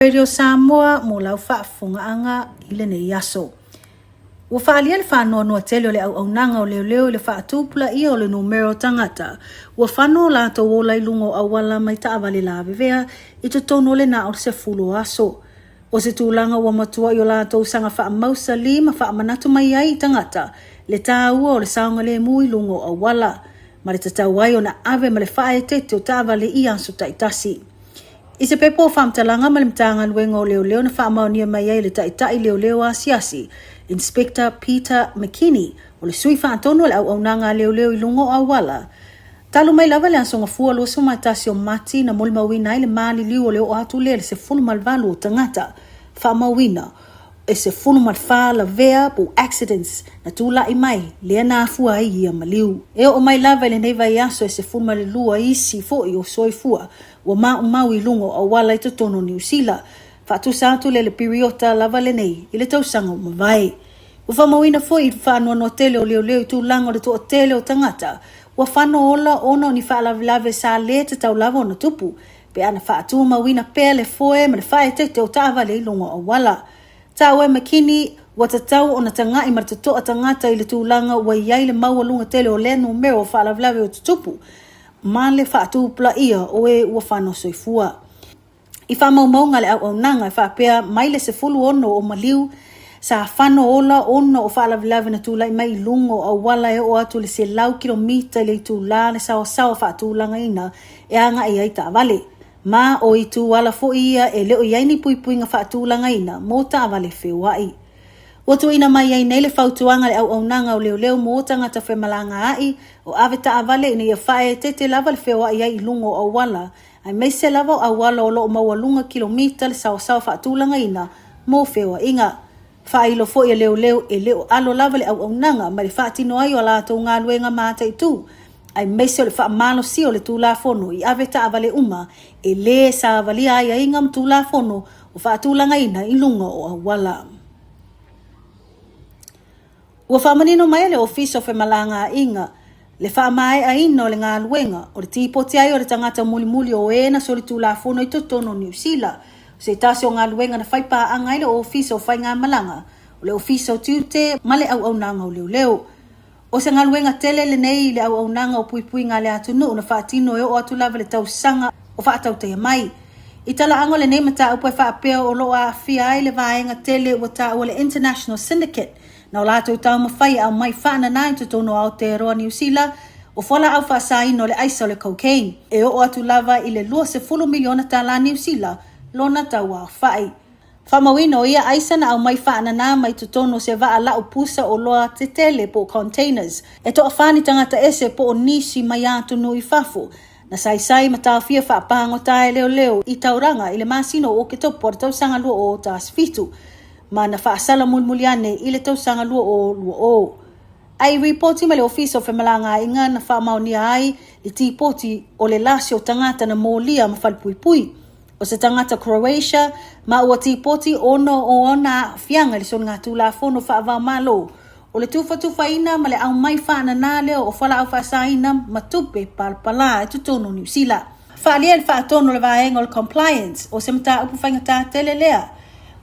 Radio Samoa mo lau faafofogaaga i lenei aso. Ua faaalia le faanoanoa tele o le auaunaga o leoleo i le faatupulaia o le numera o tagata ua fano o latou ola i luga o auala mai taavale lavevea i totonu o le na o le 10 o aso. O se tulaga ua matuai o latou saga faamausalī ma faamanatu mai ai i tagata le tāua o le saogalemu i luga o auala ma le tatau ai ona ave ma le faaeteete o taavale i aso taitasi. I se pepa o faamatalaga ma le Matagaluega o Leoleo na faamaonia mai ai e le Taitai Leoleo Asiasi, Inspector Peter McKinney, o le sui faatonu o le auaunaga a leoleo i luga o auala, talu mai lava le Aso Gafua 21 o Mati na molimauina ai le maliliu o le oo atu lea i le 18 o tagata faamauina e 14 lavea po o accidents na tulai mai lea na afua ai ia maliu. E oo mai lava i lenei vaiaso e 12 isi foi o soifua ua maumau i luga o auala i totonu o Niu Sila, faatusa atu lea i le piriota lava lenei i le tausaga ua mavae. Ua faamauina foi i le faanoanoa tele o leoleo i tulaga o le toatele o tagata ua fano ola ona o ni faalavelave sa le tatau lava ona tupu pe ana faatumauina pea le foe ma le faaeteete o taavale i luga o auala. Taua e McKinney, ua tatau ona taga'i ma le toto'a tagata i le tulaga ua i ai le maualuga tele o lea numera o faalavelave o tutupu ma le faatupulaia o e ua fano soifua. I faamaumauga a le auaunaga e faapea mai le 16 o maliu sa fano ola ona o faalavelave na tulai mai i luga o auala e oo atu i le 100 kilomita i le itulā le saoasaoa faatulagaina e agai ai taavale. Ma o itu ala foi ia e le o i ai ni puipuiga faatulagaina mo taavale feoai. Ua tuuina mai ai nei le fautuaga a le auaunaga o leoleo mo tagata femalagaai o ave taavale ina ia faaeteete lava le feoai ai i luga o auala, aemaise lava o auala o lo o maualuga kilomita le saoasaoa faatulagaina mo feoaiga. Faailo foi e leoleo e le o alo lava le auaunaga mai le faatino ai o a latou galuega mataitu, aemaise o le faamalosia o le Tulafono i ave taavale uma e lē savalia aiaiga ma Tulafono o faatulagaina i luga o auala. Ua faamanino mai e le Ofisa o Femalagaaiga le faamaeaina o le galuega o le tipoti ai o le tagata mulimuli o e na solitulafono i totonu o Niu Sila. O se tasi o galuega na fai paaga ai le Ofisa o Faigamalaga, o le Ofisa o Tiute ma le Auaunaga o Leoleo. O se galuega tele lenei i le auaunaga o puipuiga a le atunuu na faatino e oo atu lava i le tausaga o faatautaia mai. I talaaga o lenei mataupu e faapea o lo o aafia ai le vaega tele ua taua le International Syndicate na o latou taumafai e aumai faanana i totonu o Aotearoa Niu Sila o fualaau faasaina o le aisa o le cocaine e oo atu lava i le $20 miliona tala Niu Sila lona tauaofai. Faamauina o ia aisa na aumai faanana mai totonu o se vaa lau pusa oloa tetele po o containers e toafa ni tagata ese po o nisi mai atunuu i fafo na saisai ma taofia faapagota e leoleo i Tauranga i le masina o Oketopa o le tausaga 2017 ma na faasala mulimuli ane i le tausaga 2020. A i ripoti mai le Ofisa o Femalagaaiga na faamaonia ai le tipoti o le lasi o tagata na molia ma falepuipui O se tagata Croatia ma ua tipoti ona o ona aafiaga i le soligatulafono faava-o-Malo o le tufatufaina ma le aumai faanana lea o fualaau faasaina ma tupe palapala i totonu o Niu Sila. Faaalia i le faatonu o le vaega o le compliance o se mataupu faigata tele lea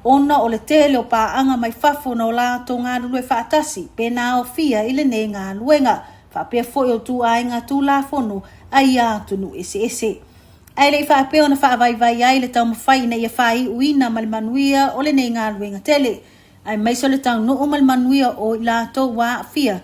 ona o le tele o paaga mai fafo na o latou galulue faatasi pe na aofia i lenei galuega faapea foi o ituaiga tulafono a ia atunuu eseese. Ae le i faapea ona faavaivai ai le taumafai ina ia faaiuina ma le manuia o lenei galuega tele, aemaise o le taunuu ma le manuia o i latou ua aafia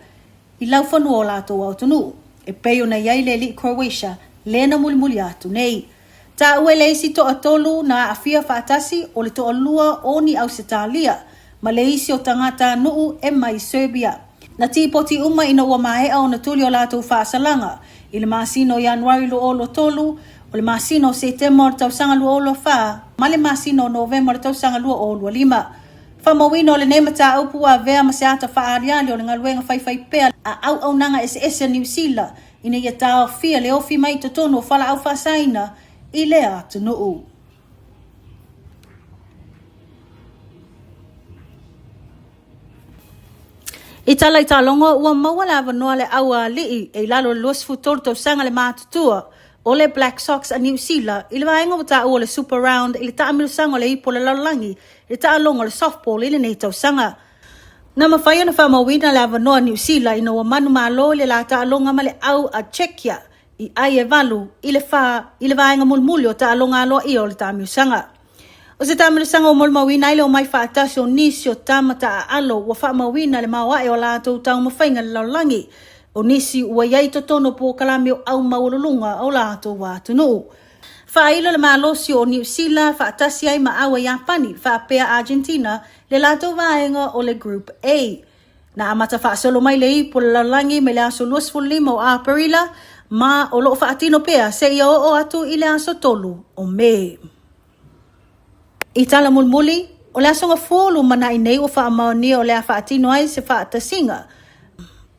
i laufanua o latou atunuu, e pei ona i ai le alii Croatia lea na mulimuli atu nei. Taua e le isi toatolu na aafia faatasi o le toalua o ni Ausetalia ma le isi o tagatanuu e mai Serbia. Na tipoti uma ina ua maea ona tuli o latou faasalaga i le masina o Ianuari 2023, o le masina o Setema o le tausaga 2024 ma le masina o Novema o le tausaga 2025. Faamauina o lenei mataupu ua avea ma se ata faaaliali o le galuega faifaipea a auaunaga eseese a Niu Sila ina ia taofia le ofi mai i totonu o fualaau faasaina i lea atunuu. I tala i taalogo, ua maua le avanoa le aualii e i lalo o le 23 tausaga le matutua. o le Black Sox a Niu Sila i le vaega ua taua o le Super Round i le taamilosaga o le Ipu o le Lalolagi i le taaloga o le softball i lenei tausaga. Na mafai ona faamauina le avanoa a Niu Sila ina ua manumalo i le la taaloga ma le au a Czechia i ai e 8-4 i le vaega mulimuli o taaloga aloaia o le taamilosaga. O se taamilosaga ua molimauina ai le omai faatasi o nisi o tama taaalo ua faamauina le maoae o latou taumafaiga i le lalolagi, o nisi ua i ai i totonu o polokalame o au maualuluga o latou atunuu. Faailo le malosi o Niu Sila faatasi ai ma au a Iapani faapea Argentina le latou vaega o le Group A. Na amata faasolo mai le ipu o le lalolagi mai le aso 25 o Aperila ma o lo o faatino pea seia oo atu i le aso 3 o Me. I tala mulimuli, o le Aso Gafua o lumanai nei ua faamaonia o le a faatino ai se faatasiga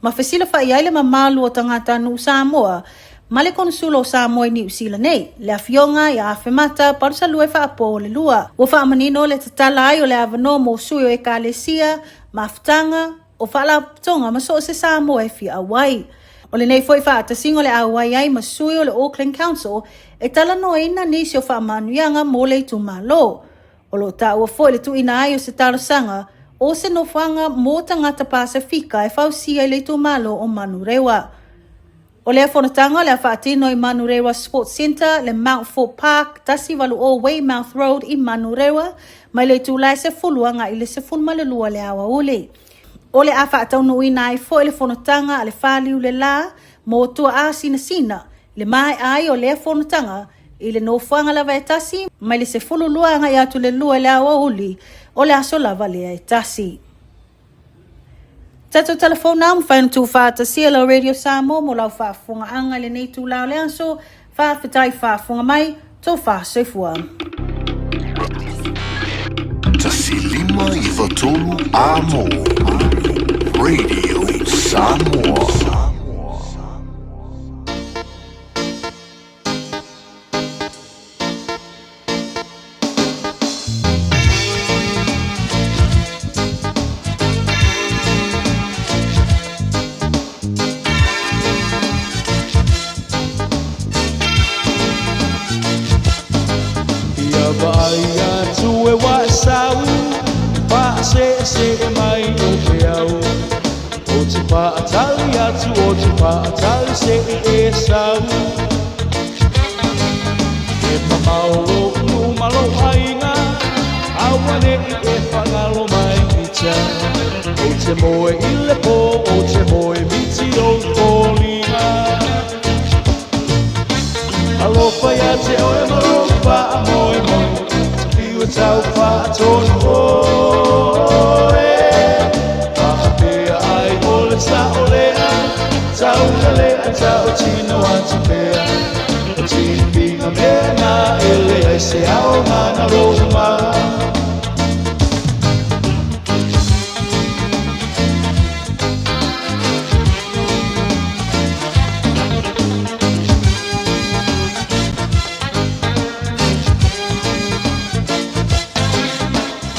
ma fesilafai ai le mamalu o tagatanuu Samoa ma le Konesula o Samoa i Niu Sila nei, le Afioga ia Afemata Palusalue Faapoolelua. Ua faamanino le tatala ai o le avanoa mo sui o Ekalesia, mafutaga, o faalapotopotoga ma so o se Samoa e fia auai. O lenei foi faatasiga o le auai ai ma sui o le Auckland Council e talanoaina nisi o faamanuiaga mo le itumalo. O lo o taua foi le tuuina ai o se talosaga o se nofoaga mo tagata Pasefika e fausia i le itumalo o Manurewa. O lea fonotaga o le a faatino i Manurewa Sports Centre, le Mount Fort Park, 180 Weymouth Road i Manurewa, mai le itula e 10 agai i le 12 le aoauli. O le a faataunuuina ai foi le fonotaga a le Faliu le La mo Tuaa Sinasina, le maea ai o lea fonotaga i le nofoaga lava e tasi mai le 12 agai atu le 2 i le aoauli o le aso lava lea e tasi. Tatou telefona ua mafai ona tuufaatasia lau Radio Samoa mo lau faafofogaaga i lenei itula o le aso. Faafetai faafofoga mai, tofa soifua. 153 Amo Radio Samoa. Ia vaai atu e waasau Paasese mai o te au O te paatali atu o te paatali se i e sau E mamao lou nuu ma lou aiga Auane'i e fagalo mai ita Ou te moe i le pō Ou te moe miti ou foliga Alofa ia te oe ma lou faamoemoe Ta fiu e tau faatonu oe Faapea ai o le sao lea Taulalea tautino atu pea O tipiga mea na e leai se aoga na lou ma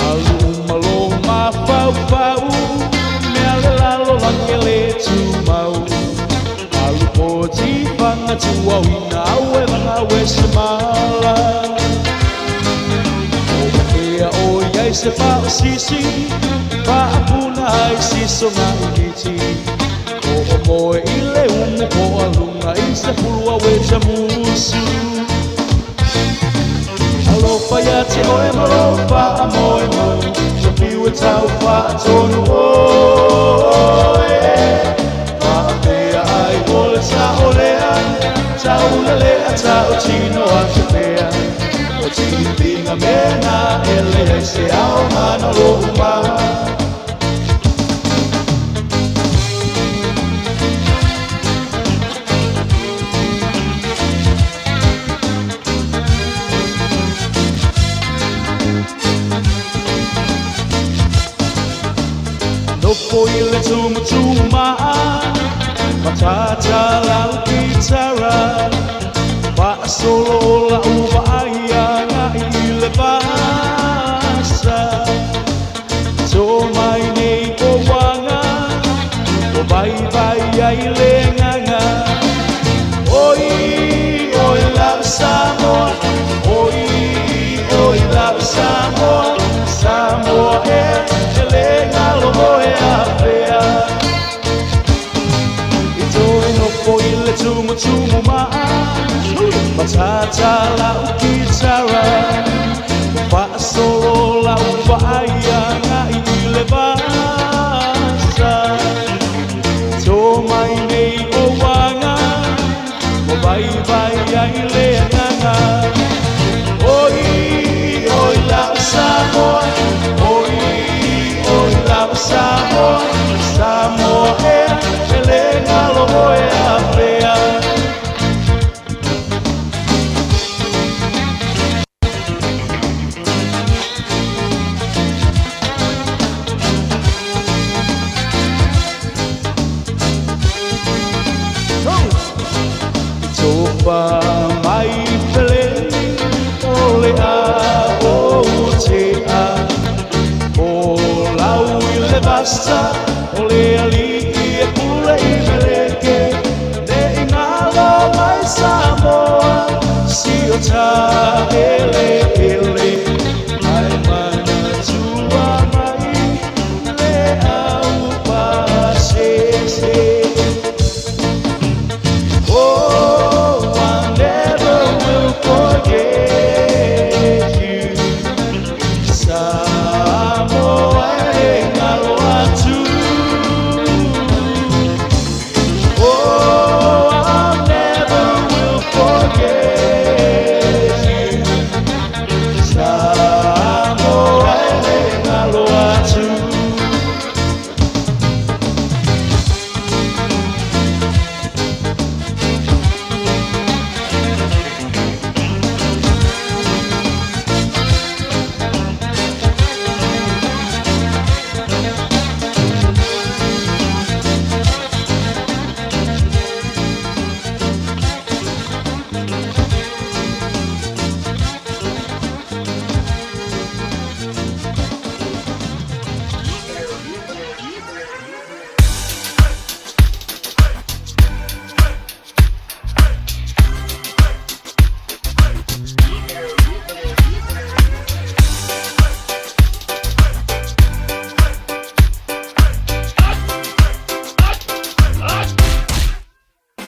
Alu ma lou mafaufau Mea le lalolagi e le tumau Alu poti fanga tuauina Au e vanga ue se mala O ea o iai se paosisi Paapuna ai siso nga iliti O moe i le umu po alunga I se pulua ue tamusu Alofa ia te oe ma lou faamoemoe Ta fiu e tau faatonu oe Faapea ai o le sao lea Taulalea tautino atu pea O tipiga mea na e leai se aoga na lou ma Nofo i le tumutumaa Matata lau kitara Faasolo lau vaai agai i le vasa To mai nei o uaga O vaivai ai le agaga Oi, oi tumutumu maa Matata lau kitara Faasolo lau faaiaga i le vasa Tō mai nei o uaga Ua vaivai ai le agaga Oi, oi lau Samoa Oi, oi lau Samoa Samoa ea, e le galo oe afea. Tofa mai peleni o le a o te a O lau i le vasa o le alii e pule i Meleke Ne i ngalo mai Samoa si o ta ele ele Ai manatua mai le au pasese. Oh, I never will forget you. Samoa e ngalo atu. Oh, I never will forget you. Samoa e ngalo atu.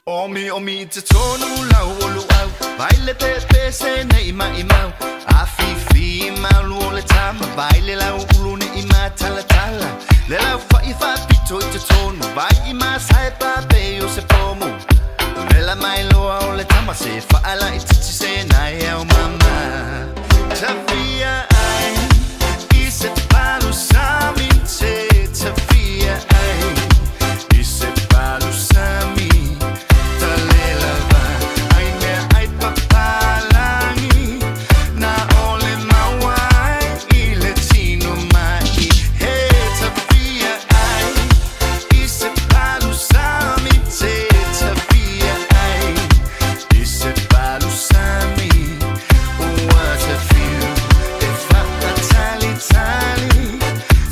Omi omi te tonu lau o luau Vai le pepe se nei mai mau A fifi malu o le tama Vai le lau ulu ne i ma tala tala Le lau fa i fa pito i te tonu Vai i ma sai pa pe o se pomu Le la mai loa o le tama se Fa ala i titi se nai au mama Tafia ai I se palu sami te Tafia ai I se palu sami Talelava ai mea ai papalangi Na ole mauai i le tino mai He tafia ai I se palu sami te tafia ai I se palu sami Ua te fiu E whaatali tali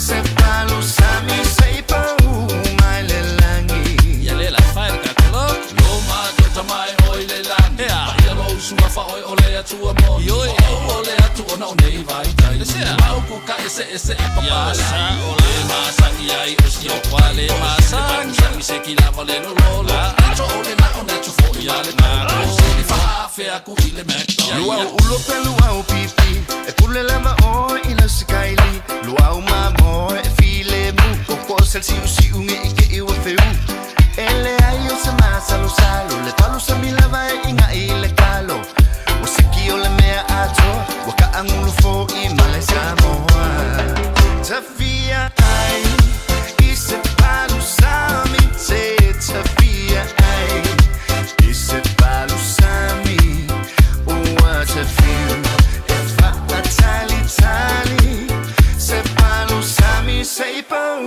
Se palu sami se i pau mai le langi. Ia le la fai le kakolok. Lo ma tota mai oi le lani. Ea. Ia lo usunga fa oi o le atua moni. Ioi. O o le atu ona o nei vai tai. Le sea. Mau ku ka ese ese e papa. Ia sa o le masa i ai o si o kwa le masa. Le se ki lava le lo lo la. Ato o le na o na tu fo i ale na. Se ni fa afea ku i le McDonald's. Luau ulo pe luau pipi E pule lava o i lau sikaili Luau ma mo e file mu Koko sel siu siu nge i ke iwa feu E le ai o se masalo salo Le palu sa mila vai inga i le kalo O siki o le mea atoa Wa ka angulu fo i male Samoa Tafia ai I se palu sami te tafia ai I se palu sami Ua te fiu E whaatali tali Se palu sami se i pau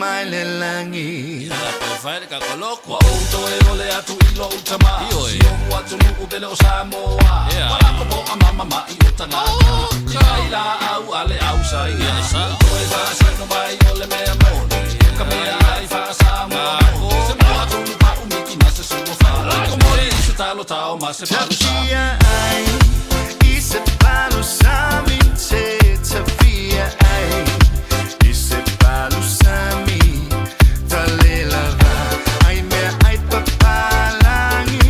mai le langi. Ia pe fai le kakolok. Wa ou toe o le atu i lo utama. Ioi. Si o atu nu pele o Samoa. Yeah. Wala ko po a mama ma i o tangata. Kai la au ale au sa ia. Sa. Toe fa sa no mai o le mea moni. Ka mea ai fa Samoa. Se mo atu nu pa umiki na se suo fa. Ko mori i se talo tao ma se palu sami. Tafia ai I se palu sami te tafia ai I se palu sami Talelava ai mea ai papalangi.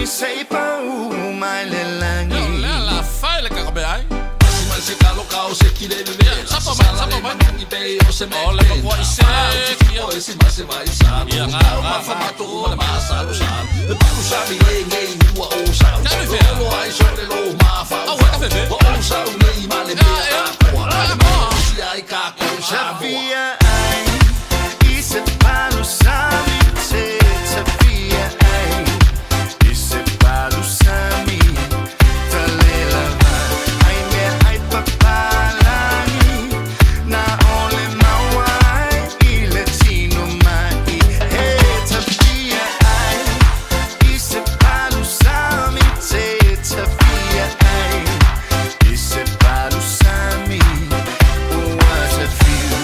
se i pau mai le lagi. Tafia ai i se palu sami te tafia ai i se palu sami talela ai mea ai papalagi na ole maua ai i le tino mai he tafia ai i se palu sami te tafia ai i se palu sami ua tafiu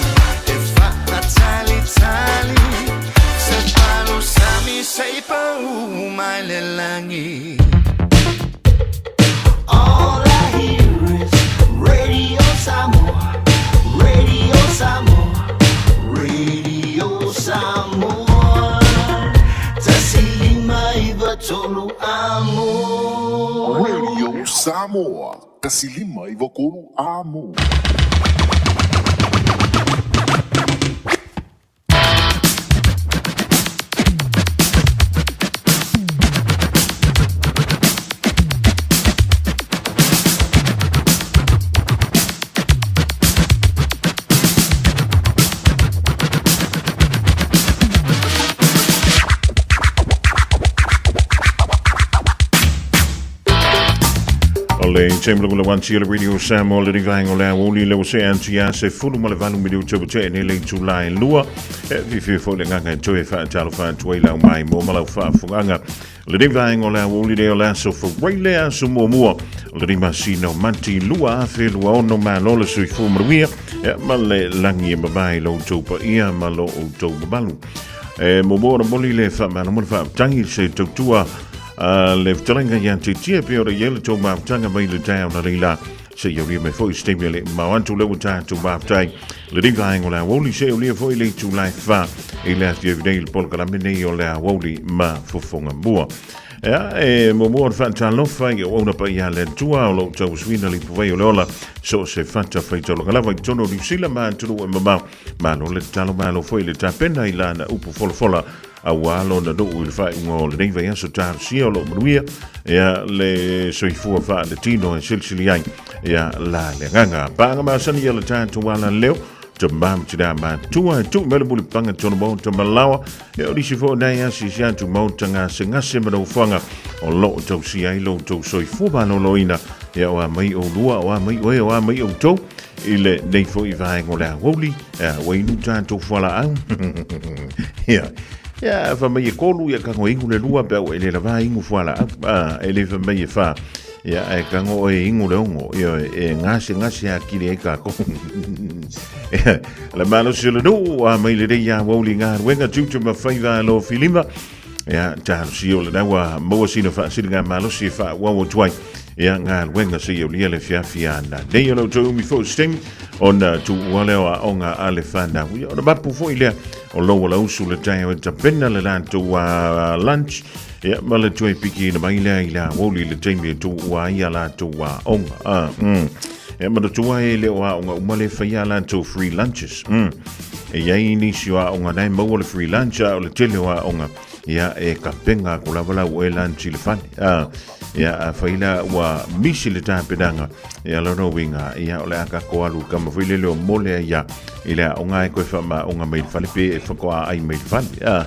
e faatalitali se palu sami se i pau mai le lagi. All I hear is Radio Samoa, Radio Samoa, Radio Samoa. 159 amo. Radio Samoa, 159 amo. O le taimi lagona one tia le Radio Samoa le rivaenga o le aoauli le ua see atu ia se fulu ma le valu miliuta ua tea nei le itula e lua. E fiafia foi le agaga e toe faatalofa atu ai lau maimoa ma lau faafogaga. Lenei vaega o le aoauli lea o le aso Faraile le aso muamua o le masina o Mati 2026. Malo le soifua manuia ma le lagi e mavae i lo outou paia ma lo outou mamalu. E muamua ona momoli le faamalo ma le faafetai i se tautua a le fetalaiga ia te tia pe ora i ai le tou mafutaga mai le taeao na leila se i aulia mai foi se taimi e le mamao atu lea ua tatou mafutae lenei vaega o le aoauli se i aulia foi le itula e fa i le afiafi nei i le polokalame nei o le aoauli ma fofoga mua. Ea, e muamua ona faatalofa i auauna paia a le Atua o lo o tauasuina le ipuvai o le ola so o se fata faitaulaga lava i totonu o Niu Sila ma atunuu e mamao. Malo le tatalo, malo foi le tapena i lana upu folafola aua lona nuu i le faaiuga o lenei vaiaso talosia o lo o manuia ia le soifua faaletino e silisili ai ia la le agaga. Paga masani ia le tatou ala leo tamā ma tinā matua e tuu mai le mulipaga tonu maota ma laoa e o nisi foi o nai asiasi atu maota gasegase ma nofoaga o lo o tausia ai lo outou soifua maloloina ia o a mai oulua o a mai oe o a mai outou i lenei foi vaega o le aoauli ua inu tatou fualaau ia ia fa mai e kolu ia kago ingu le lua pe au e le lava ingu fualaau e le fa mai e fa ia e kago e ingu le ongo ia e gase gase a kile e kako le malosi o le nuu a mai le rei aoauli galuega tiute ma faiva lo filima Ia, talosia o lena ua maua sina faasiliga malosi e faaauau atu ai ia galuega seia aulia le fiafia ana nei o le outou umi foi o se taimi ona tuua lea o aoga a le fanau. Ia, ona mapu foi lea o lou alausu le taeao e tapena le latou lunch ia ma le toe pikiina mai lea i le aoauli i le taimi e tuua ai a latou aoga. Ia, manatua e le o aoga uma le faia a latou free lunches. E i ai nisi o aoga na e maua le free lunch, a o le tele o aoga, ia e kapega aku lava lau oe lunch i le fale. A, ia a fai la ua misi le tapenaga, ia lona uiga, ia o le a kako alu kama foi lele o mole ai ia i le aoga e koe whaamaonga mai le fale pe e whakoa ai mai le fale. A,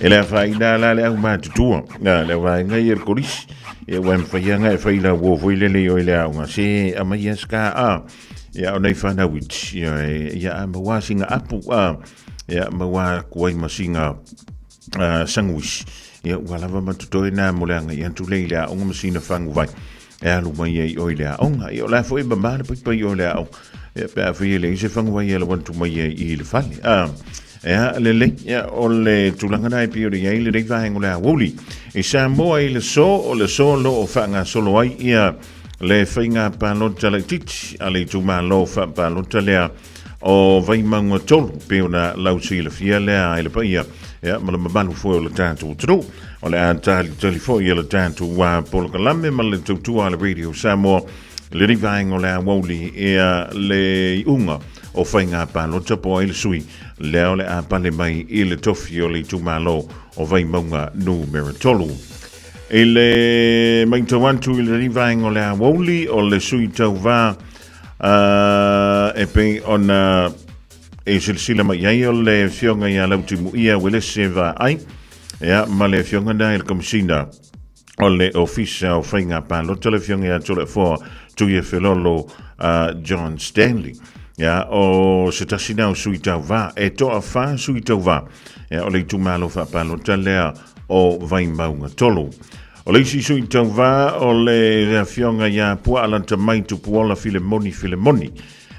e le afaina la le au matutua, a, le vaenga i le kolisi, ia ua mawhai anga e whai la uo foi lele i oi le aoga, se amai aska a, Ia o nei whanau iti, ia, ia a maua singa apu, a, ia maua kuai ma singa sandwich. Ia ua lava ma totoe nā mo le anga i atu lei le aoga ma sina fangu vai. E alu mai ai oi le aoga. Ia o la foi mama le paipai o le aoga. Ia pe a fai e leai se fangu vai e alu atu mai ai i le fale. A, ia lelei, ia o le tulaga na e pei ona i ai lenei vaega o le aoauli. I Samoa i le so, o le so lo o faagasolo ai ia le faiga palota laitiiti a le itumalo faapalota lea o Vaimauga 3 pei ona lausilafia lea i le paia ia, ma le mamalu foi o le tatou atunuu. O le a talitali foi e le tatou polokalame ma le tautua a le Radio Samoa i lenei vaega o le aoauli ia le iuga o faiga palota po o ai le sui lea o le a pale mai i le tofi o le itumalo o Vaimauga Numera 3. I le matau atu i lenei vaega o le aoauli o le sui tauva e pei ona e silasila mai ai o le afioga ia Lautimuia Uelese Vaai, ia, ma le afioga na i le Komesina o le Ofisa o Faiga Palota, le afioga ia Toleafoa Tuiafelolo John Stanley. Ia, o se tasi na o sui tauva, e toa whā sui tauva, ia, o le itumalo whaapalota lea o Vaimauga 3. O le isi sui tauva o le afioga ia Puaalata Mai Tupuola Filemoni Filemoni,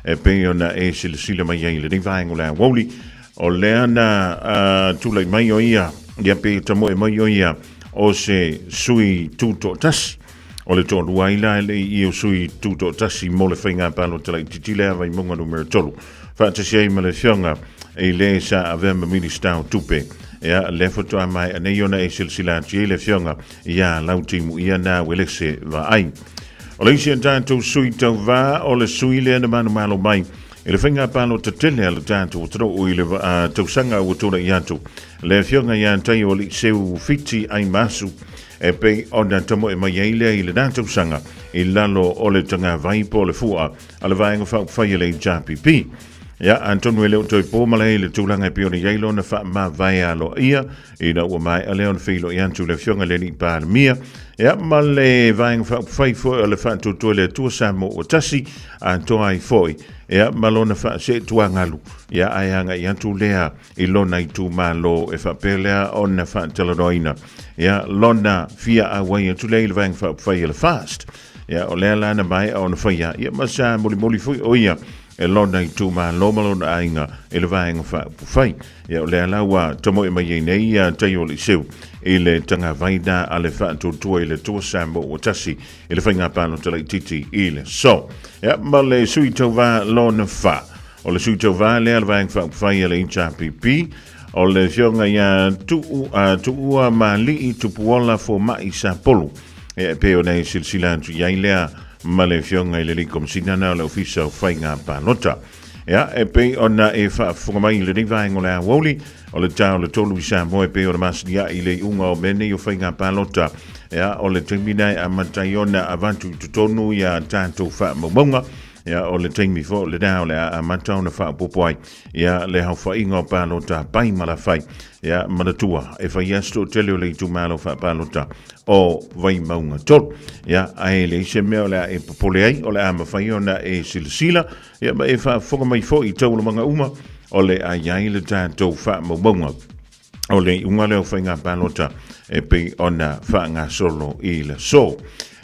e pei ona e silasila mai ai i lenei vaega o le aoauli, o lea na tulai mai o ia, ia pe tamoe mai o ia o se sui tutoatasi. O le toalua ai la e le i o sui tutoatasi mo le faiga palota laitiiti lea Vaimauga numera 3. Faatasi ai ma le afioga i le sa avea ma Minisita o Tupe. Ia, lea faatoa maea nei ona e silasila atu i ai le afioga ia Lautimuia na Uelese Vaai. O le isi a tatou sui tauva o le sui lea na manumalo mai i le faiga palota tele a le tatou atunuu i le tausaga ua tulai atu. Le afioga ia Taioaliiseu Fiti Aimasu e pei ona tamoe mai ai lea i lena tausaga i lalo o le tagavai po o le fua a le Vaega Faaupufai a le HRPP. Ia, atonu e le o toe po malae i le tulaga e pei ona i ai lona faamavae aloaia ina ua maea lea ona feiloai atu le Afioga i le Alii Palemia, ia, ma le Vaega Faaupufai foi o le Faatuatua i le Atua Samoa ua Tasi, atoa ai foi, ia, ma lona faaseetuagalu, ia, ae agai atu lea i lona itumalo e faapea lea ona faatalanoaina, ia, lona fia auai atu lea i le Vaega Faaupufai a le FAST. Ia, o lea la na maea ona faia, ia, ma sa molimoli foi o ia e lona itumalo ma lona aiga i le Vaega Faaupufai. Ia, o lea la ua tamoe mai ai nei ia Taioaliiseu i le tagavai na a le Faatuatua i le Atua Samoa ua Tasi i le faiga palota laitiiti i le aso. Ia, ma le sui tauva lona fa. O le sui tauva lea a le Vaega Faaupufai a le HRPP, o le afioga ia Tuu, Tuua Malii Tupuola Fomai Sapolu. Ia, e pei ona e silasila atu i ai lea ma le afioga i le Alii Komesina na o le Ofisa o Faiga Palota. Ia, e pei ona e faafofoga mai i lenei vaega o le aoauli, o le ta o le 3 i Samoa e pei ona masiniai i le iuga o mea nei o faiga palota. Ia, o le taimi na e amata ai ona avatu i totonu ia tatou faamaumauga. Ia, o le taimi foi lena o le a amata ona faaopoopo ai ia le haofaiga o palota pai ma lafai. Ia, manatua, e fai lava se toatele o le itumalo faapalota o Vaimauga 3. Ia, ae leai se mea o le a e popole ai, o le a mafai ona e silasila, ia ma e faafofoga mai foi i taualumaga uma o le a i ai le tatou faamaumauga o le iuga lea o faiga palota e pei ona faagasolo i le aso.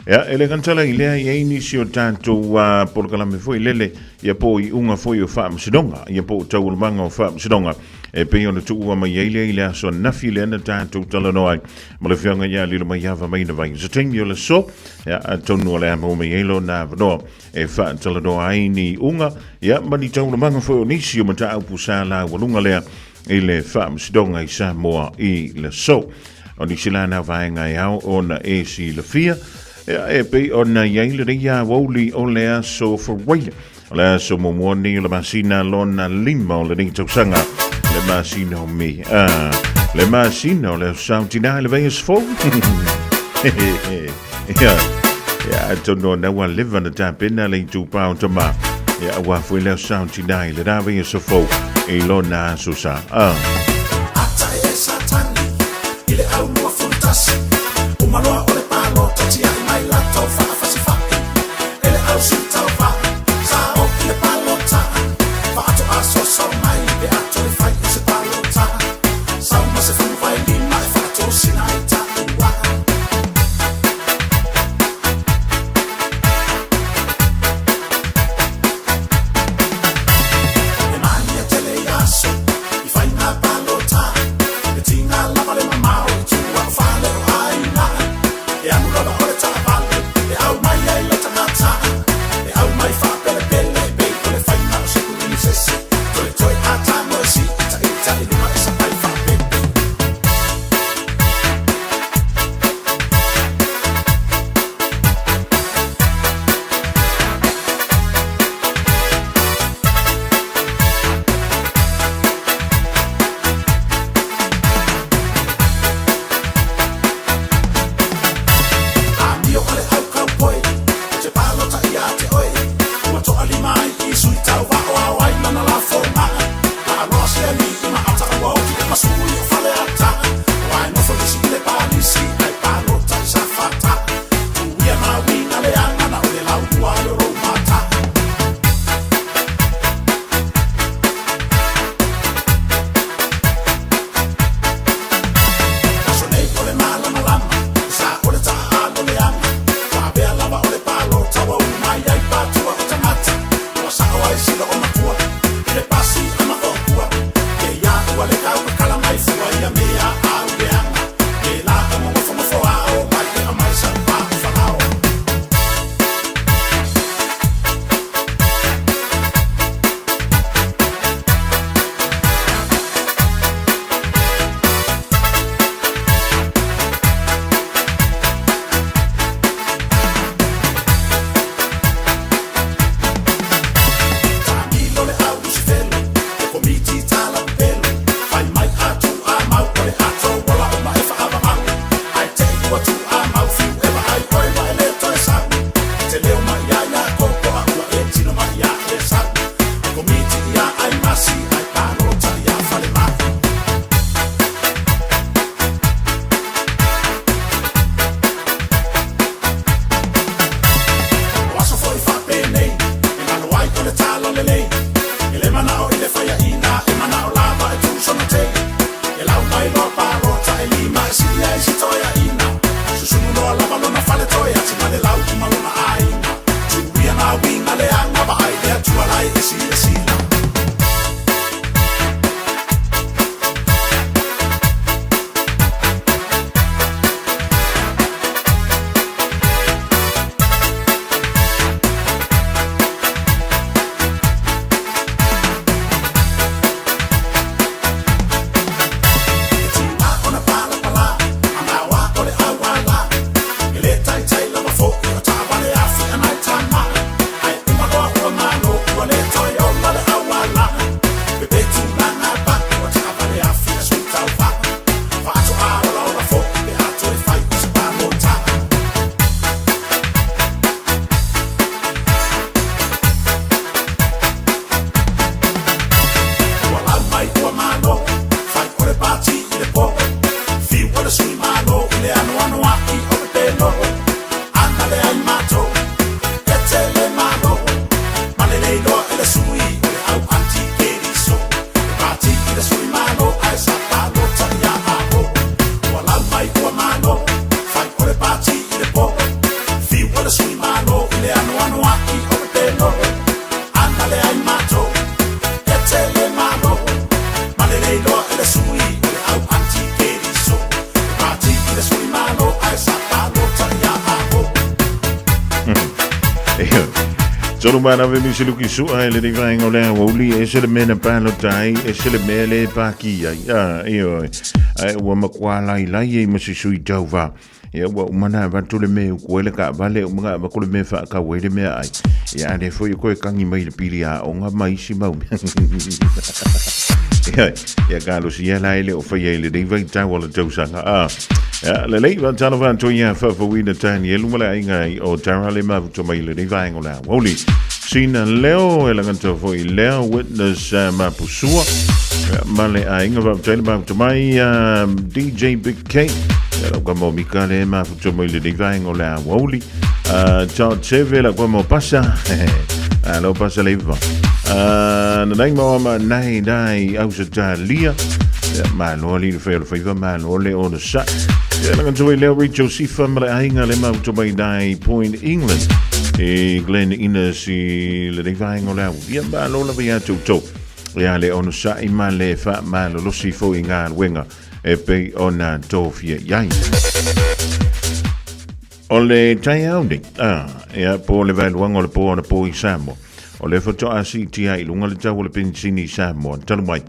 Ia, e le gata i lea, i ai nisi o tatou polokalame foi lele, ia po o iuga foi o faamasinoga, ia po o taualumaga o faamasinoga, e pei ona tuua mai ai lea i le aso ananafi lea na tatou talanoa ai ma le afioga ia Lilomaiava Mainavai. Se taimi o le aso, ia, atonu o le a maua mai ai lona avanoa e faatalanoa ai ni iuga, ia, ma ni taualumaga foi o nisi o mataupu sa laualuga lea i le faamasinoga i Samoa i le aso. O nisi la na vaega e ao ona e silafia, ia, e pei ona i ai lenei aoauli o le aso Faraile. O le aso muamua nei o le masina lona 5 o lenei tausaga, le masina o Mei. Le masina o le aso sao tina i le vaiaso fou. Ia, ia, atonu ona ua leva na tapena le itupa o tama. Ia, ua foi le aso sao tina i le rā vaiaso fou i lona aso sa. Ata e Satani i le au 21 Umaloa o le palota tiai mai latou faafasifai E le au sui tauva sa o i le palota Faatoa soso mai pe a toe fai i se palota Sau ma se fulu vailima e faatosina ai taua. E malia tele i aso i faiga palota. ai oe ma e le toe sau. E te leo mai ia Iako ko a ua e tino mai ia Esau. E komiti ia ai masi ai palota ia Falemai. O aso foi faapenei e galo ai o le tala lelei. E le manao i le faiaina e manao lava e tuusona tei. E lau mai loa palota e lima e sili ai si toeaina. Susunu loa lava lona faletoe ati ma le lau ma lona aiga. Tuuia ngā uiga leaga vaai le Atua lai e silasila. E tiga ona palapala, a maoa o le auala. E le taitai lava foi o taavale afi a nai tama. Ae uma loa ua malo, ua le toe ola le auala. Pepe tulaga pake o taavale afi a sui tauva. Faatoa olaola foi pe a toe fai o se palota. Ua lau mai ua malo, fai o le pati i le po. Fiu o le sui malo i le anoanoai o pepelo. Ana le ai matou, e tele malo. Malelei loa e le sui o le au anti-keriso. E pati i le sui malo ae sa palota ia Apo. Ua lau mai ua malo, fai o le pati i le po. Fiu o le sui malo i le anoanoai o pepelo. Ana le ai matou, e tele malo. Malelei loa e le sui o le au anti-keriso. E pati i le sui malo ae sa palota ia Apo. Tolu mana ve misi luki sua e le ni vaenga o le aoauli e se le mea na palota ai e se le mea le paki ai. Ah, ioe. Ai ua makuā lailai ai ma se sui tauva. Ia ua uma na avatu le mea uku ai le kaavale uma na avatu le mea faakau ai le mea ai. Ia a le foi e koe kangi mai le pili aoga ma isi mau mea. Ia, ia kalosi ia la e le o faia i lenei vaitau o le tausaga. Ah, ia, lelei, faatalofa atu ia faafouina Tanielu ma le aiga i o Tara le mafuta mai i lenei vaega o le aoauli. Sina leo e lagata foi lea Witness Mapusua ma le aiga faafetai le mafuta mai DJ Big K. Ia lau kama o Mika le mafuta mai i lenei vaega o le aoauli. Todd Seve lau kama o Pasa. Alo Pasa leiva. Nanai maua ma nai nai Ausetalia. Ia, malo ali le whai o le whaiva, malo le o le sa. Ia, langa tui leo Rachel Sifa ma le aiga le mafuta mai nai Point England. E Glen Innes i lenei vaega o le au. Ia, malo lava ia te outou. Ia le ono sa'i ma le whaamalolosi fo i ngā luenga e pei ona tōfia i ai. O le taeao nei, a, ia, po le vaeluaga o le po anapo i Samoa, o lea faatoa siitia i luga le tau o le penisini i Samoa, talu mai,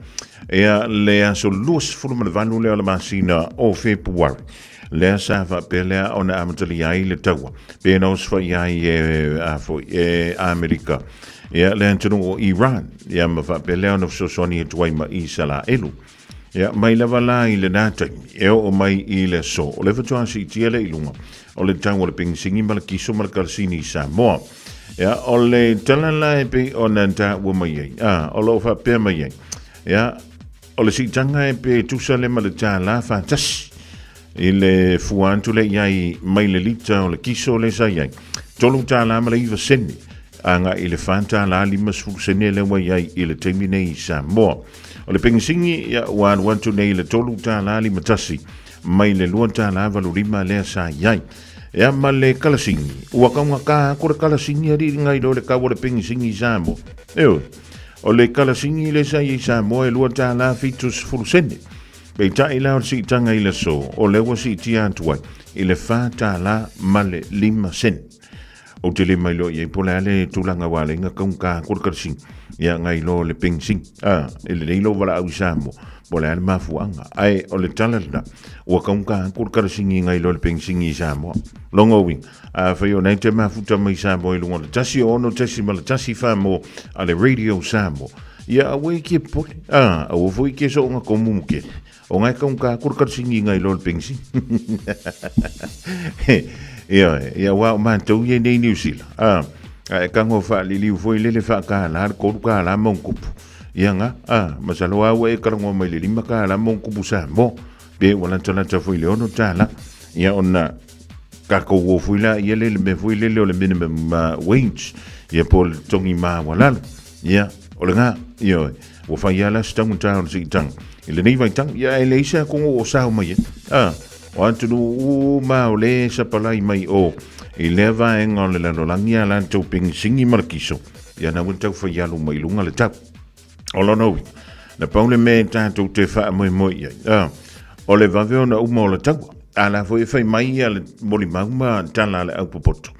ia, le aso 28 lea o le masina o Fepuari, lea sa faapea lea ona amatalia ai le taua, pe na osofai ai e, a foi, e Amerika, ia, le atunuu o Iran, ia, ma faapea lea ona fesoasoani atu ai ma Isalaelu. Ia, mai lava la i lenā taimi, e oo mai i le aso, o le faatoa siitia lea i luga o le tau o le pegisini ma le kiso ma le kalasini i Samoa. Ia, o le tala la e pei ona taua mai ai, a, o lo o faapea mai ai, ia, o le siitaga e pe tusa le ma le tālā faatasi i le fua atu lea i ai mai le lita o le kiso lea sa i ai, $3 ma le 9 sene, agai i le $4.50 sene lea ua i ai i le taimi nei i Samoa. O le pegisini, ia, ua alu atu nei i le $3.51 mai le $2.85 lea sa i ai. Ia ma le kalasini, ua kaugata atu le kalasini alii ngai lo le kau o le pegisini i Samoa. Ioe, o le kalasini lea sa i ai i Samoa e $2.70 sene. Peitai la o le siitaga i le aso, o lea ua siitia atu ai i le $4 ma le 5 sene. Ou te le mailoa i ai po o le a le tulaga ua ala ai ona kaugata atu le kalasini ia ngai lo le penisini. A, e lelei lou valaau i Samoa po o le a le mafuaaga. Ae o le tala lena, ua kaugata atu le kalasini ngai lo le penisini i Samoa. Lona uiga, afai o na e te mafuta mai Samoa i luga o le 106.1 mo a le Radio Samoa, ia aua e ke pole, a, aua foi ke soonga komu mo kele. O ngai kaugata atu le kalasini ngai lo le penisini. Ioe, ia aua o matou ia nei Niu Sila, a, a e tago faaliliu foi lele faakālā le $3 ma ona tupu. Ia ga, a, masalo lava ua e talanoa mai i le $5 ma ona tupu Samoa, pe ua latalata foi i le $6. Ia ona tatou o foi laia lea i le mea foi lele o le minimum wage, ia po o le totogi maualalo. Ia, o lena, ioe, ua fai lava la se taugata o le siitaga i lenei vaitau, ia ae leai se atunuu o sao mai ai. A, o atunuu uma o lea e sapalai mai o i lea vaega o le lalolagi a latou pegisini ma le kiso, ia na ua tau fai alu mai luga le tau. O lona uiga, na pau le mea e tatou te faamoemoe i ai, a, o le vave ona uma o le taua. A la foi e fai mai ia le molimau ma tala a le aupopoto.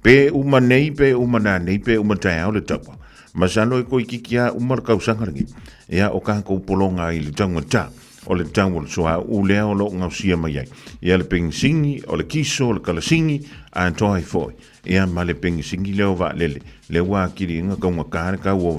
Pe uma nei, pe uma nanei, pe uma taeao le taua. Masalo e toeitiiti lava uma le tausaga lenei. Ia, o tatou pologa ai i le taugata o le tau o le suauu lea o lo o gaosia mai ai. Ia, le penisini, o le kiso, o le kalasini, atoa ai foi. Ia, ma le penisini lea o vaalele, lea ua atili ai ona taugata le tau o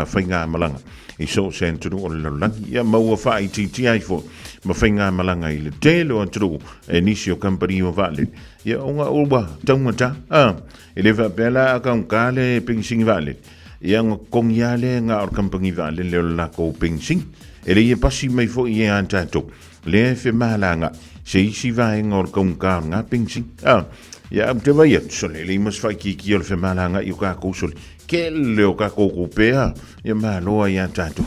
faigamalaga i so o se atunuu o le lalolagi. Ia, ma ua faaitiitia ai foi ma faigamalaga i le tele o atunuu e nisi o kamupani o vaalele. Ia, ona ua taugata, a, e le faapea la a taugata le penisini vaalele, ia ona totogi lava lea na o le kamupani vaalele o le latou penisini. E lei e pasi mai foi ia tatou, lea e femalaga se isi vaega o le taugata o lena penisini. A, ia, ou te vaai atu, sole, e leai ma se faaitiitia o le femalagaai o tatou, sole, tele o tatou tupe, a, ia malo ai ia tatou.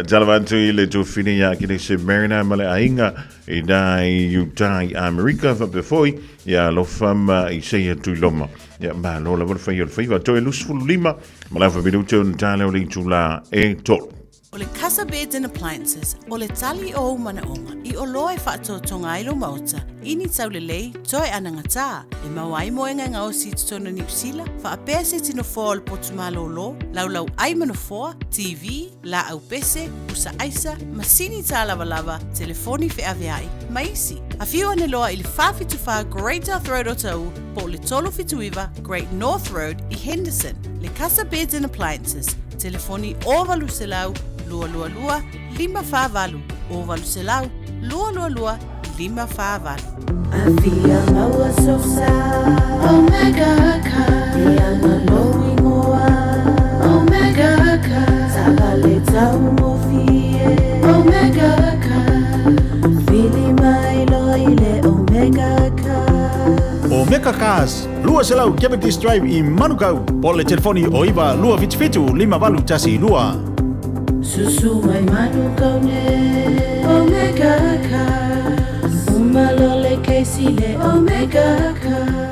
Tala atu i le tufine ia Akenese Mariner ma le aiga, I nā i Utah i Amerika faapea foi ia alofa ma Isaia Tuiloma. Ia malo lava le fai o le faiva. Toe 25 ma le afa minute ona tā lea o le itulā e tolu. O le Casa Beds and Appliances, o le tali o ou manaoga i oloa e faatotoga ai lou maota i ni taulelei toe anagatā e maua ai moega e gaosi i totonu o Niu Sila, faapea se tino foa o le potu malōlō, laulau ʻai ma nofoa, TV, laau pese, pusa aisa, masini tālavalava, telefoni feaveai, ma isi. Afio ane loa i le 474 Great South Road o Taʻu po o le 379 Great North Road i Henderson. Le Casa Beds and Appliances, telefoni 0800 222 548, 0800 222 548. Afia maua sosa Omega car E anga lou ingoa Omega car Taavale taugofie Omega car Vili mai loa i le Omega car Omega Cars, 200 Cavendish Drive i Manukau, po o le telefoni o 9 277 5812. Susu mai Manukau nei Omega Cars Uma loa le kesi le Omega Cars.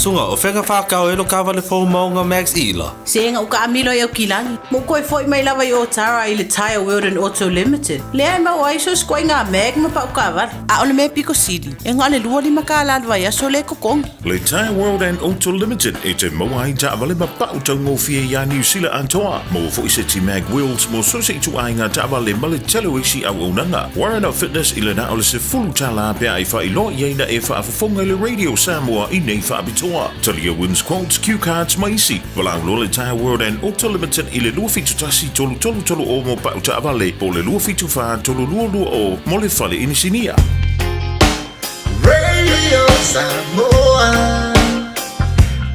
Suga, o fea whakao e lo kawale fou maunga Max Ila. Sega o kaamilo i Aukilani. Mo koe foi mai lava i Otara i le Tyre World and Auto Limited. Lea e maua ai so sikoa i ngā mag ma pau kawale. A o le mea piko sili, e ngā le $25 le vaiaso le totogi. Le Tyre World and Auto Limited e te maua ai taavale ma pau taugofie iā Niu Sila atoa. Maua foi se ti mag wheels mo so se ituaiga taavale ma le tele o isi auaunaga. Warren of Fitness i le na o le $10 pe a e faailoa i ai na e faafofoga i le Radio Samoa i nei faapitoa. Talia wins quotes, cue cards ma isi. Valaau loa le Tyre World and Auto Limited i le 271 3330 mo pau taavale po o le 274 3220 mo le fale inisinia. Radio Samoa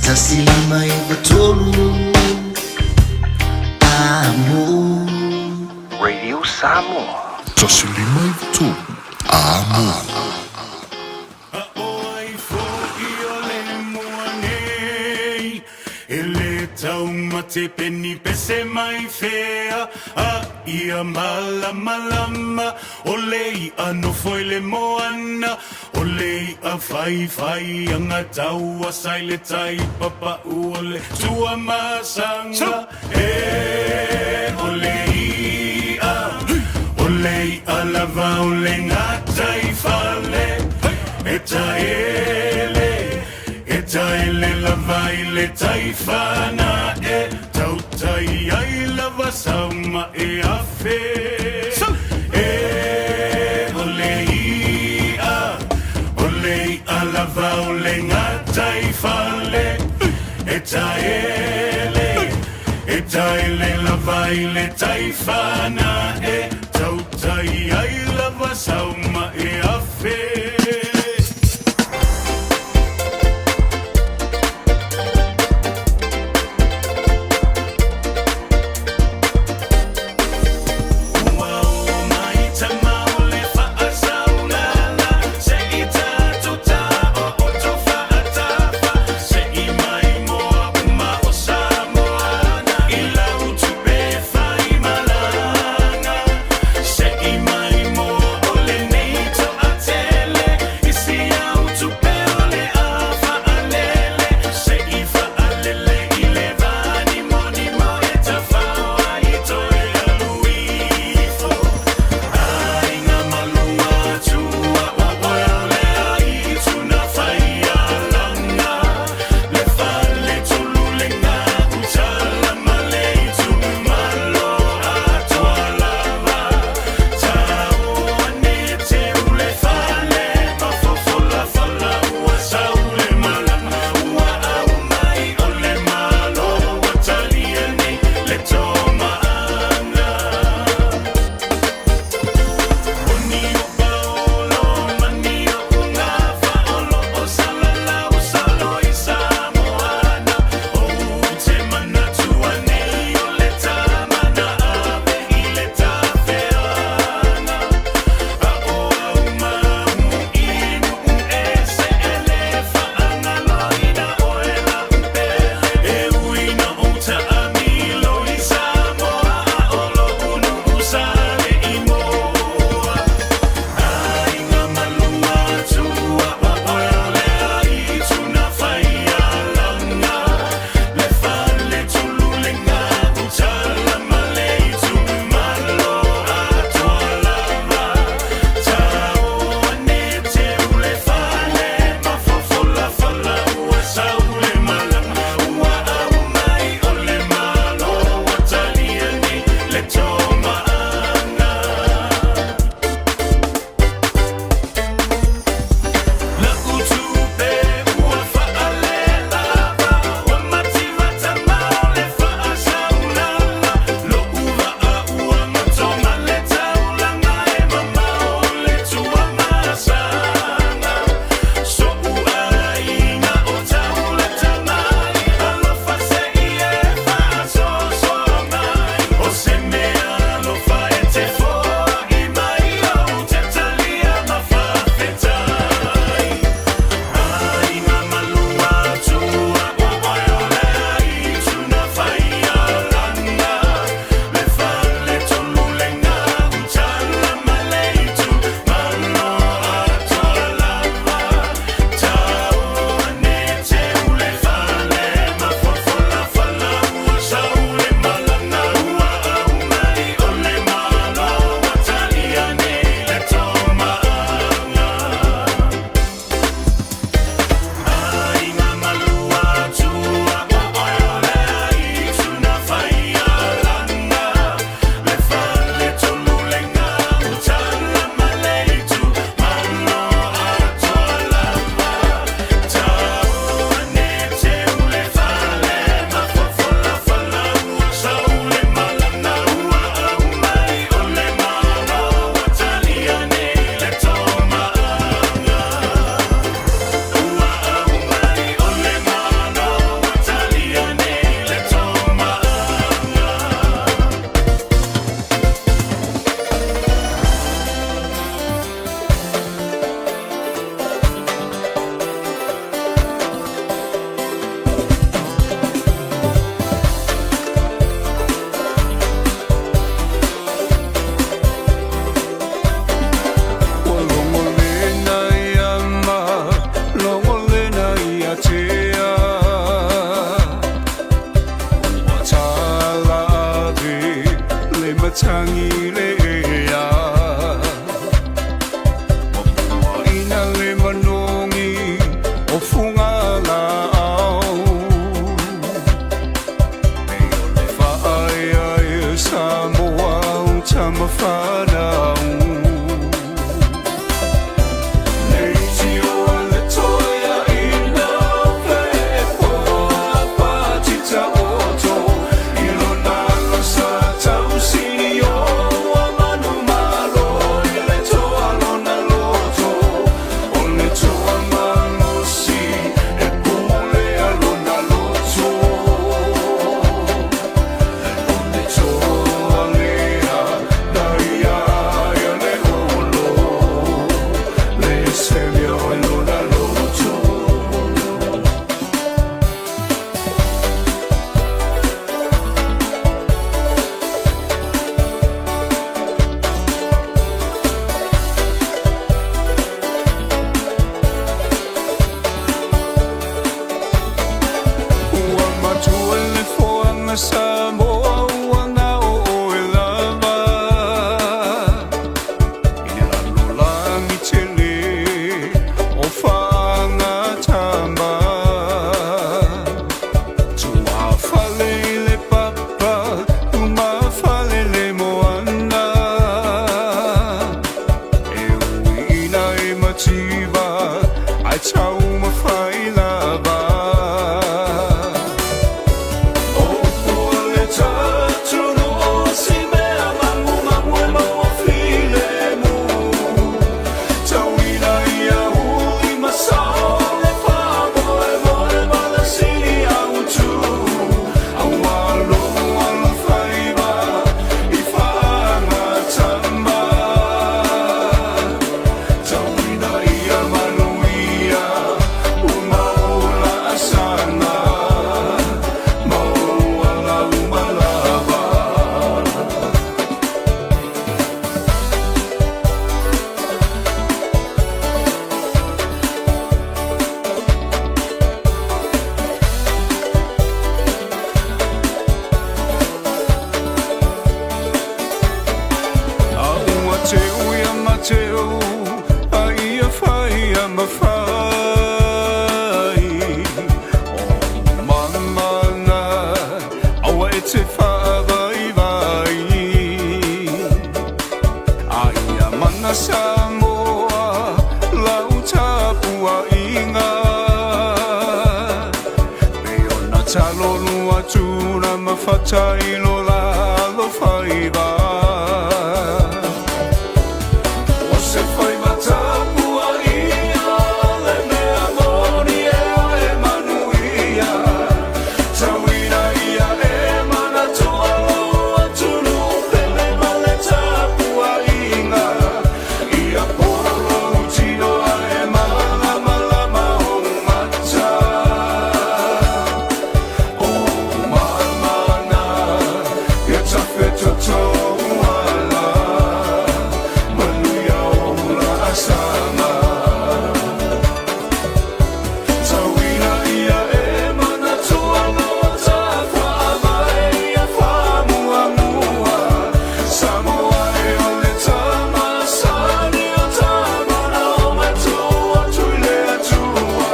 153 Amo. Radio Samoa. 153 Amo. E le taumate peni pese mai fea a ia malamalama O le i'a nofo i le moana O le i'a whaiwhai anga taua sa i le tai papa'u O le Tuamasaga e O le i'a O le i'a lava o le gataifale E taele E taele lava i le taifana e Tautai ai lava sau ma e afe E o le i'a O le i'a lava o le gataifale E taele E taele lava i le taifana e Tautai ai lava sau ma e afe. fanau. Ua matua le foaga Samoa ua gao oe lava I le lalolagi tele o faagatama. Tuafale i le papa, lumafale le moana. E ui ina e mativa, ae taumafai lava. A ua teu ia Mateo, a ia fai ia mafai. O mamana, aua e te faavaivai. A ia mana Samoa, lau tapuaiga. Pei ona talolu atu na mafata i lo la alofaiva. O se faiva tapuaia le mea moni e e manuia. Tauina ia e manatua lou atunuu pele ma le tapuaiga. Ia pono lou tino ae malamalama ou mata. O mamana, ia tafetotouala, manuia o laasaga. Tauina ia e manatua lou tafaavae ia faamuamua. Samoa e o le tama sani o tama na o matua atu i le Atua.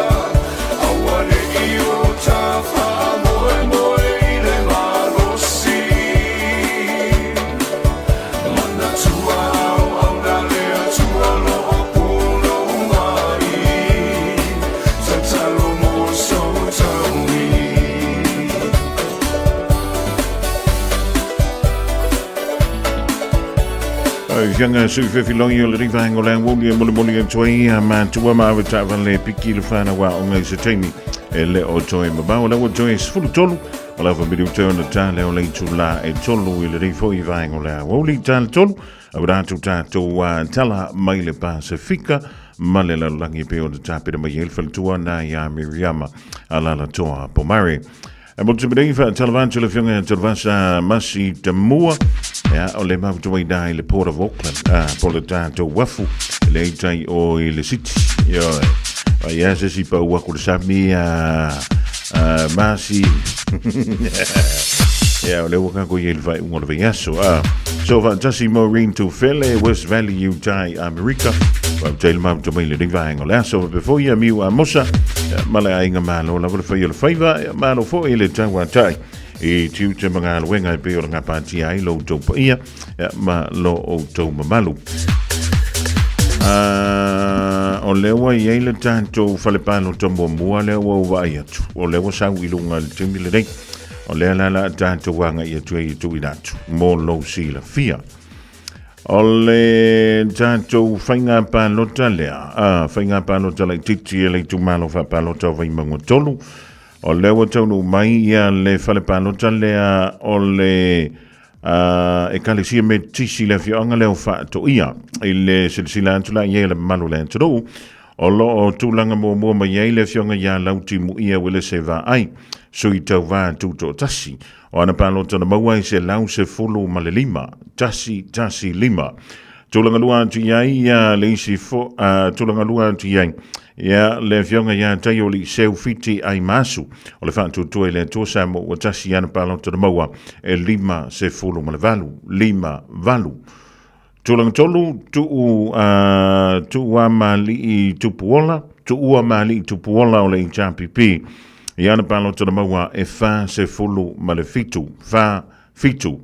Aua ne i o ta faamoemoe i le malosi. Manatua auauna le Atua o lo o punou mai. Tatalo mo sou taui. Fianga sui fefilongi o le riva o le angoli e molimoli atu ai a matua ma ave taavale piki le whanau a onga i se taimi e le o toe mabao le ua toe 13 o le awhamiri te ona tā leo le itu la e tolu i le rifo i vaenga o le aoauli tā le tolu a ua rātou tātou tala mai le Pasifika ma le lalolagi pe o le tāpera mai e le faletua nā ia Miriama Alaalatoa Pomare. E mo te mei wha le fionga te vasa masi te mua ia o le mafuta i dai le Port of Auckland po le tātou wafu le eitai o i le city ia ia se si pa ua ku le sami masi ia o le ua kako i le vai unga le vaiaso so faatasi Maureen Tufele West Valley Utah Amerika wa te le mafuta mai le riva o le aso before ia miu a mosa ma le aiga malo lava le fai o le faiva malo foi le tauatai. i tiute ma galuega e pei ona gapatia ai lo outou paia ma lo outou mamalu. O lea ua i ai le tatou fale palota muamua lea ua ou vaai atu, o lea ua sau i luga i le taimi lenei. O lea la la tatou agai atu ai e tuuina atu mo lou silafia. O le tatou faiga palota lea, faiga palota laitiiti e le itumalo faapalota o Vaimauga 3, o lea ua taunuu mai ia le fale palota lea o le Ekalesia Metotisi i le afioaga lea o Faatoia. I le silasila atu la i ai o le mamalu o le atunuu, o lo o tulaga muamua mai ai le afioga ia Lautimuia Uelese Vaai, sui tauva tutoatasi. O ana palota na maua e 115, 115. Tulaga lua atu i ai ia le isi fo, tulaga lua atu i ai ia le afioga ia Taioli Seu Fiti Aimasu o le faatuatua i le Atua Samoa ua tasi i ana palota na maua e 58, 58. Tulaga tolu, tuu, Tuuamali'i Tupuola, Tuuamali'i Tupuola o le HRPP i ana palota na maua e 47, 47.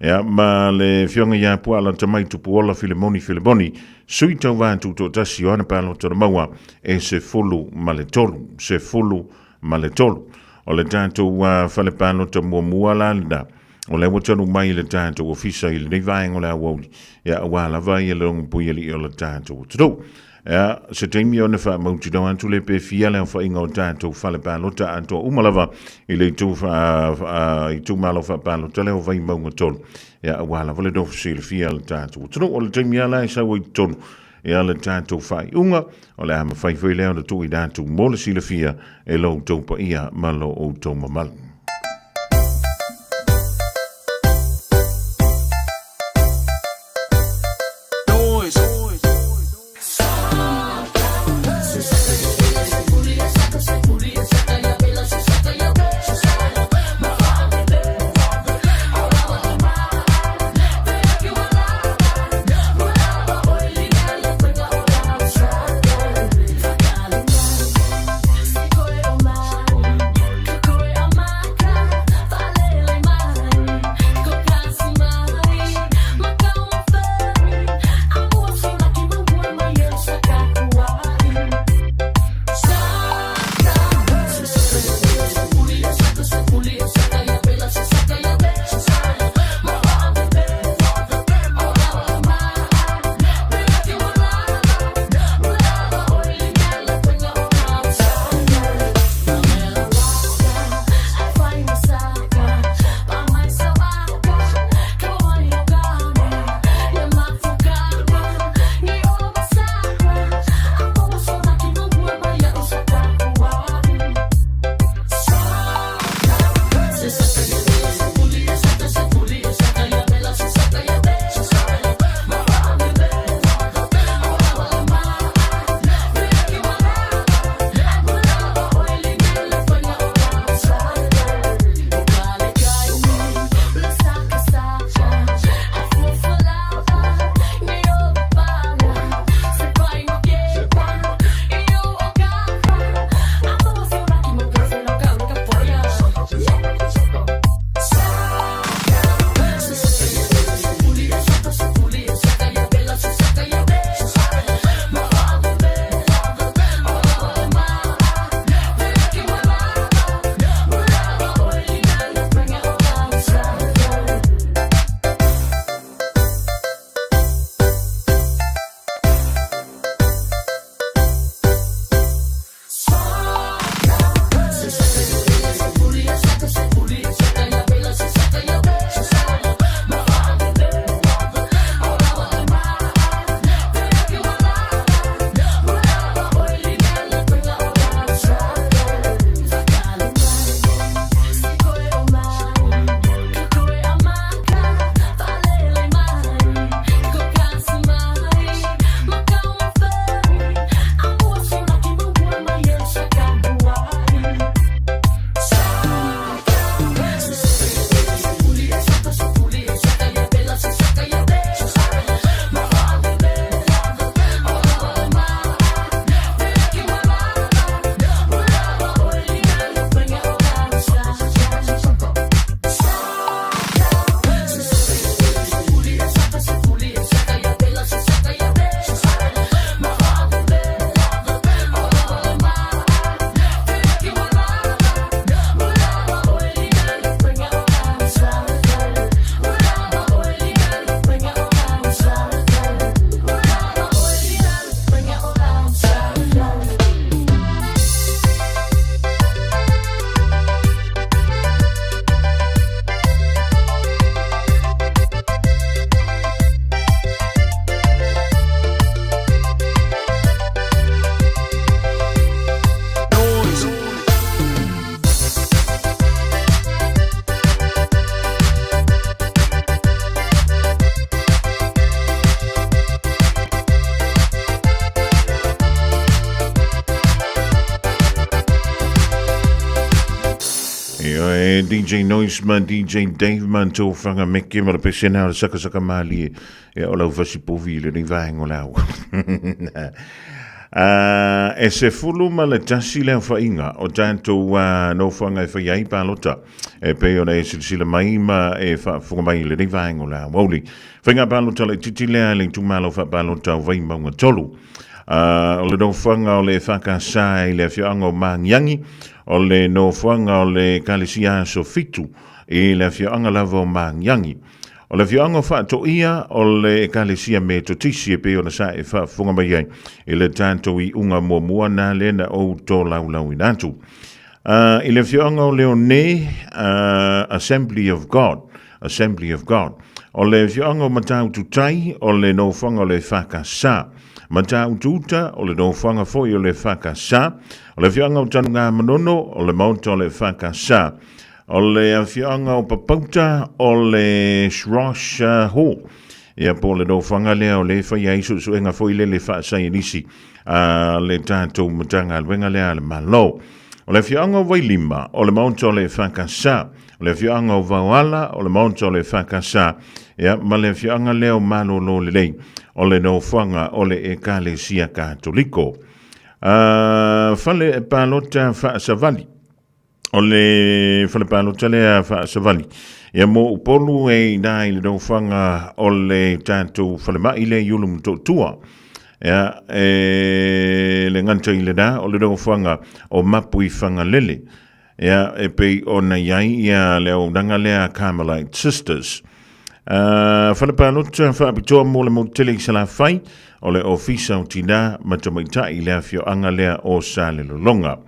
Ia, ma le afioga ia Puala Tamai Tupuola Filemoni Filemoni, sui tauva tutoatasi o ana palota na maua e 13, 13. O le tatou fale palota muamua la lena, o lea ua talu mai le tatou ofisa i lenei vaega o le aoauli, ia aua lava ia le logompuialii o le tatou atunuu. Ia, se taimi ona faamautinoa atu lea pe fia le aofaiga o tatou fale palota atoa uma lava i le itu itumalo faapalota lea o Vaimauga 3, ia aua lava le nofo silafia a le tatou atunuu. O le taimi lava la e sau ai i totonu ia le tatou faaiuga, o le a mafai foi lea ona tuuina atu mo le silafia e lo outou paia ma lo outou mamalu. Ioe, DJ Noise ma DJ Dave ma Tofaga Meke ma le pese na o le sakasaka malie. Ia o lau fasipovi i lenei vaega o le ao. E 11 le aofaiga o tatou nofoaga e faia ai palota e pei ona e silasila mai ma e faafofoga mai i lenei vaega o le aoauli. Faiga palota laitiiti lea i le itumalo faapalota o Vaimauga 3. O le nofoaga o le EFKS i le afioaga o Magiagi, o le nofoaga o le Ekalesia Aso Fitu i le afioaga lava o Magiagi. O le afioaga o Faatoia o le Ekalesia Metotisi e pei ona sa e faafofoga mai ai i le tatou iuga muamua na lea na ou tolaulaauina atu. I le afioaga o Leone, Assembly of God, Assembly of God. O le afioaga o Matautu Tai, o le nofoaga o le EFKS. Matautu Uta, o le nofoaga foi o le EFKS. O le afioaga o Tanugamanono, o le maota o le EFKS. O le afioaga o Papauta, o le Shrosh Hall. Ia po o le nofoaga lea o le faia ai suesuega foi lele faasaienisi a le tatou Matagaluega lea a le Malo. O le afioaga o Vailima, o le maota o le EFKS. O le afioaga o Vaoala, o le maota o le EFKS. Ia, ma le afioaga lea o Malolo Lelei, o le nofoaga o le Ekalesia Katoliko. Fale palota faasavali. O le fale palota lea faasavali. Ia mo Upolu e ina i le nofoaga o le tatou falemai lea i Ulumotootua. Ia, e le gata i lena, o le nofoaga o Mapuifagalele. Ia, e pei ona i ai ia le auaunaga lea Carmelite Sisters. Fale palota faapitoa mo le motu tele i Salafai, o le Ofisa o Tinā ma Tamaitai i le afioaga lea o Salelologa.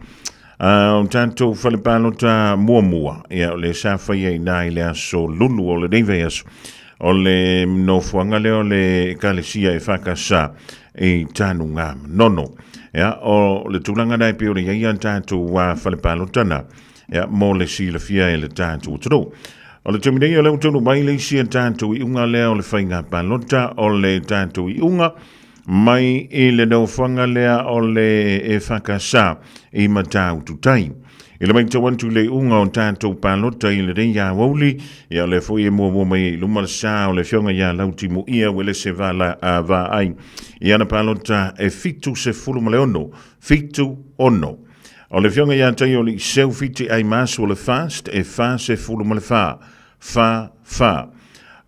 O tatou fale palota muamua, ia, o le sa faia i ina i le aso Lulu o lenei vaiaso, o le nofoaga lea o le Ekalesia EFKS i Tanugamanono. Ia, o le tulaga na e pei ona i ai a tatou fale palota na, ia, mo le silafia e le tatou atunuu. O le taimi nei o lea ua taunuu mai le isi a tatou iuga lea o le faiga palota, o le tatou iuga mai i le nofoaga lea o le EFKS i Matautu Tai. I le matau atu i le iuga o tatou palota i lenei aoauli, ia o lea foi e muamua mai ai i luma le sa o le afioga ia Lautimuia Uelese Vaai i ana palota e 76, 76. O le afioga ia Taioli Seufiti Aimasu o le FAST e 44, 4, 4.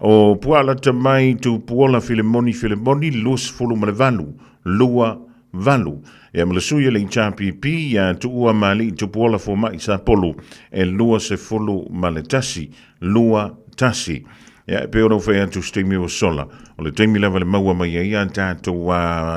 O Puaalata mai Tupuola Filemoni Filemoni 28, 2, 8. Ia ma le sui o le HRPP ia Tuua Mali'i Tupuola Foma'i Sapolu e 21, 2, 1. Ia, e pei ona ou fai atu se taimi ua sola, o le taimi lava le maua mai ai a tatou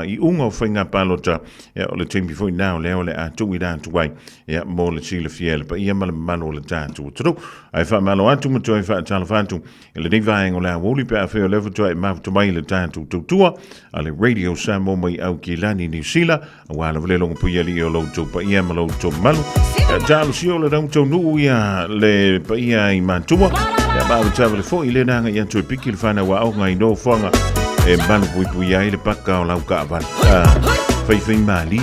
iuga o faiga palota, ia, o le taimi foi na o lea o le a tuuina atu ai, ia, mo le silafia e le paia ma le mamalu o le tatou atunuu. Ae faamalo atu ma toe faatalofa atu i lenei vaega o le aoauli pe afai o lea faatoa e mafuta mai i le tatou tautua a le Radio Samoa mai Aukilani, Niu Sila, aua lava le logopuia alii o lo outou paia ma lo outou mamalu. Ia talosia o le taunuu ia le paia i matua. Ia maavetaavale foi le naga i atu e piki le whanau aoga i nofoaga e malu puipui ai le paka o lau kaavale. Whaiwhai malie.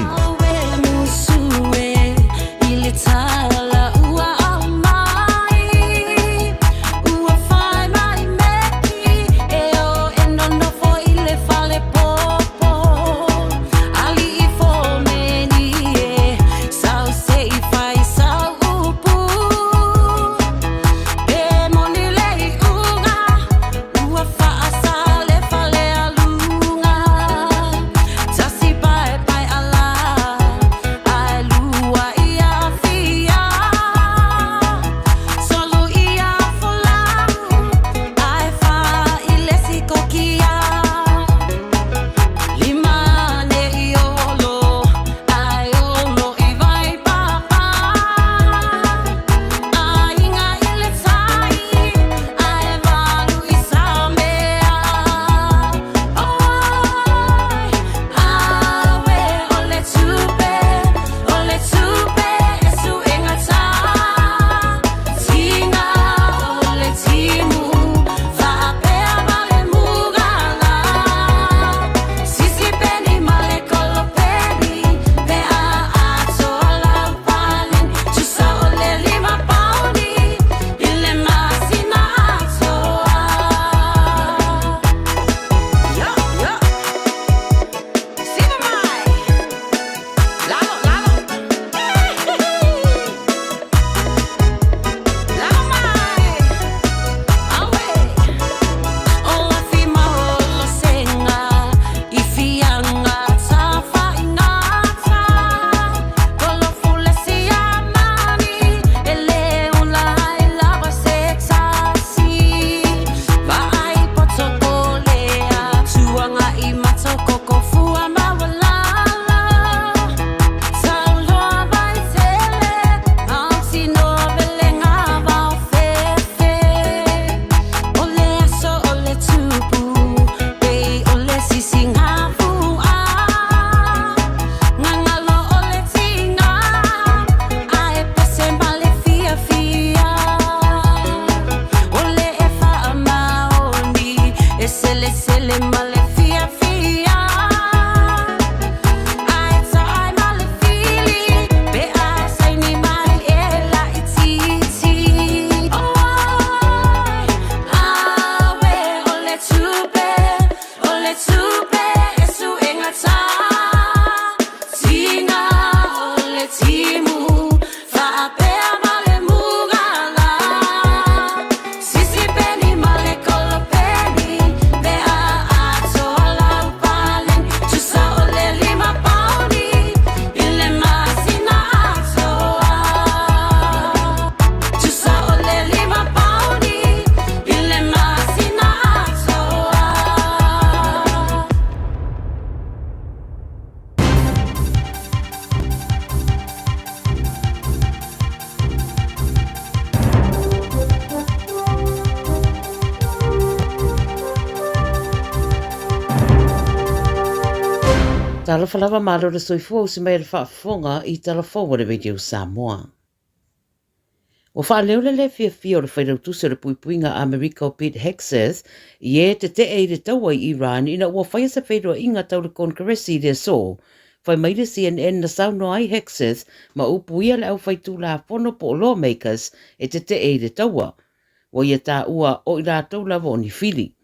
Talofa lava malo le soifua usi mai le faafofoga i tala fou a le Radio Samoa. Ua faaleo le lē fiafia o le Failautusi o le Puipuiga Amerika o Pete Hegseth i ē tete'e i le taua i Iran ina ua faia se feiloaiga tau le Konekaresi i le aso. Fai mai le CNN na saunoa ai Hegseth ma upu ia le aufaitulafono po o lawmakers e tete'e i le taua. Ua ia taua o i latou lava o ni fili.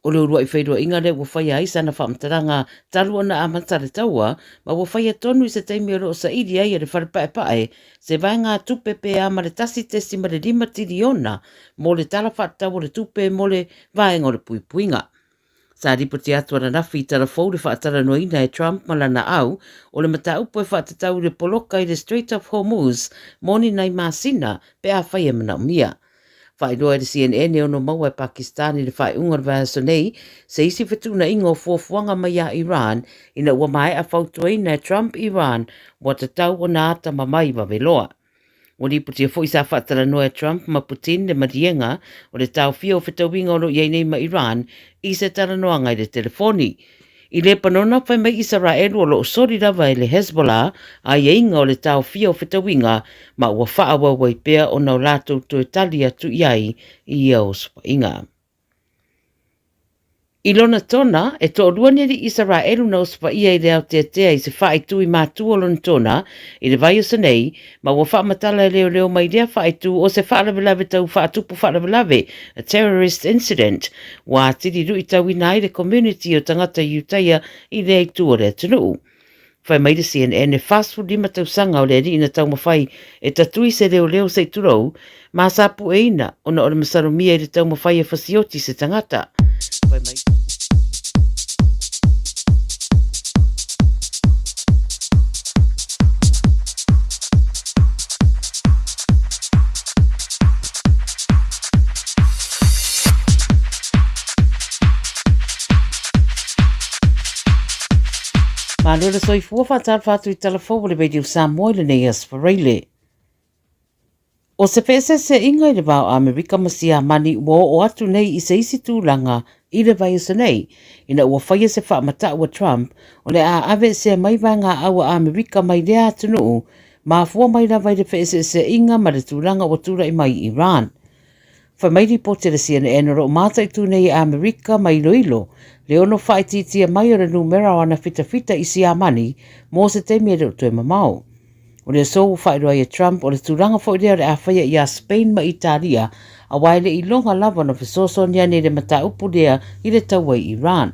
O le uluai feiloaiga lea ua faia ai sana faamatalaga talu ona amata le taua, ma ua faia tonu i se taimi o lo o saili ai e le Fale Paepae se vaegatupe pe a ma le 1.5 tiliona mo le Tala Faatatau o le Tupe mo le Vaega o le Puipuiga. Sa lipoti atu ananafi i tala fou le faatalanoaina e Trump ma lana au o le mataupu e faatatau i le poloka i le Strait of Hormuz mo ni nai masina pe afai e manaomia. Faailoa e le CNN e ono maua e Pakistan i le faaiuga o le vaiaso nei se isi fetuunaiga o fuafuaga mai ia Iran ina ua maea fautuaina e Trump Iran ua tatau ona atamamai vave loa. Ua lipotia foi sa faatalanoa e Trump ma Putin le maliega o le taofia o fetauiga o lo o i ai nei ma Iran i se talanoaga i le telefoni. I Lepanona, fai mai Isaraelu o lo o soli lava e le Hezbollah aiaiga o le taofia o fetauiga ma ua faaauau ai pea ona o latou toe tali atu i ai i ia osofaiga. I Lonatona, e toalua ni alii Isaraelu na osofaia i le aoteatea i se faaitu i matua o Lonatona i le vaiaso nei, ma ua faamatala e leoleo mai lea faaitu o se faalavelave tau faatupu faalavelave, a terrorist incident, ua atili luitauina ai le community o tagata Iutaia i lea itu o le atunuu. Fai mai le CNN e 45 tausaga o le alii na taumafai e tatui se leoleo se i tulou, ma sa pueina ona o le masalomia i le taumafai e fasioti se tagata. Fai mai. Malo le soifua faatalofa atu i tala fou o le Radio Samoa i lenei aso Faraile. ʻO se feeseeseaiga i le va o Amerika ma Siamani ua oo atu nei i se isi tulaga i le vaiaso nei, ina ua faia se faamatau a Trump o le a aveesea mai vaegaau a Amerika mai lea atunuu, mafua mai lava i le feeseeseaiga ma le tulaga ua tulai mai i Iran. Fai mai lipoti a le CNN o lo o mataitu nei e Amerika ma iloilo le ono faaitiitia mai o le numera o ana fitafita i Siamani mo se taimi e le o toe mamao. O le aso ua faailoa ai e Trump o le tulaga foi lea o le a faia iā Spain ma Italia aua e le i iloga lava ona fesoasoani ane i le mataupu lea i le taua i Iran.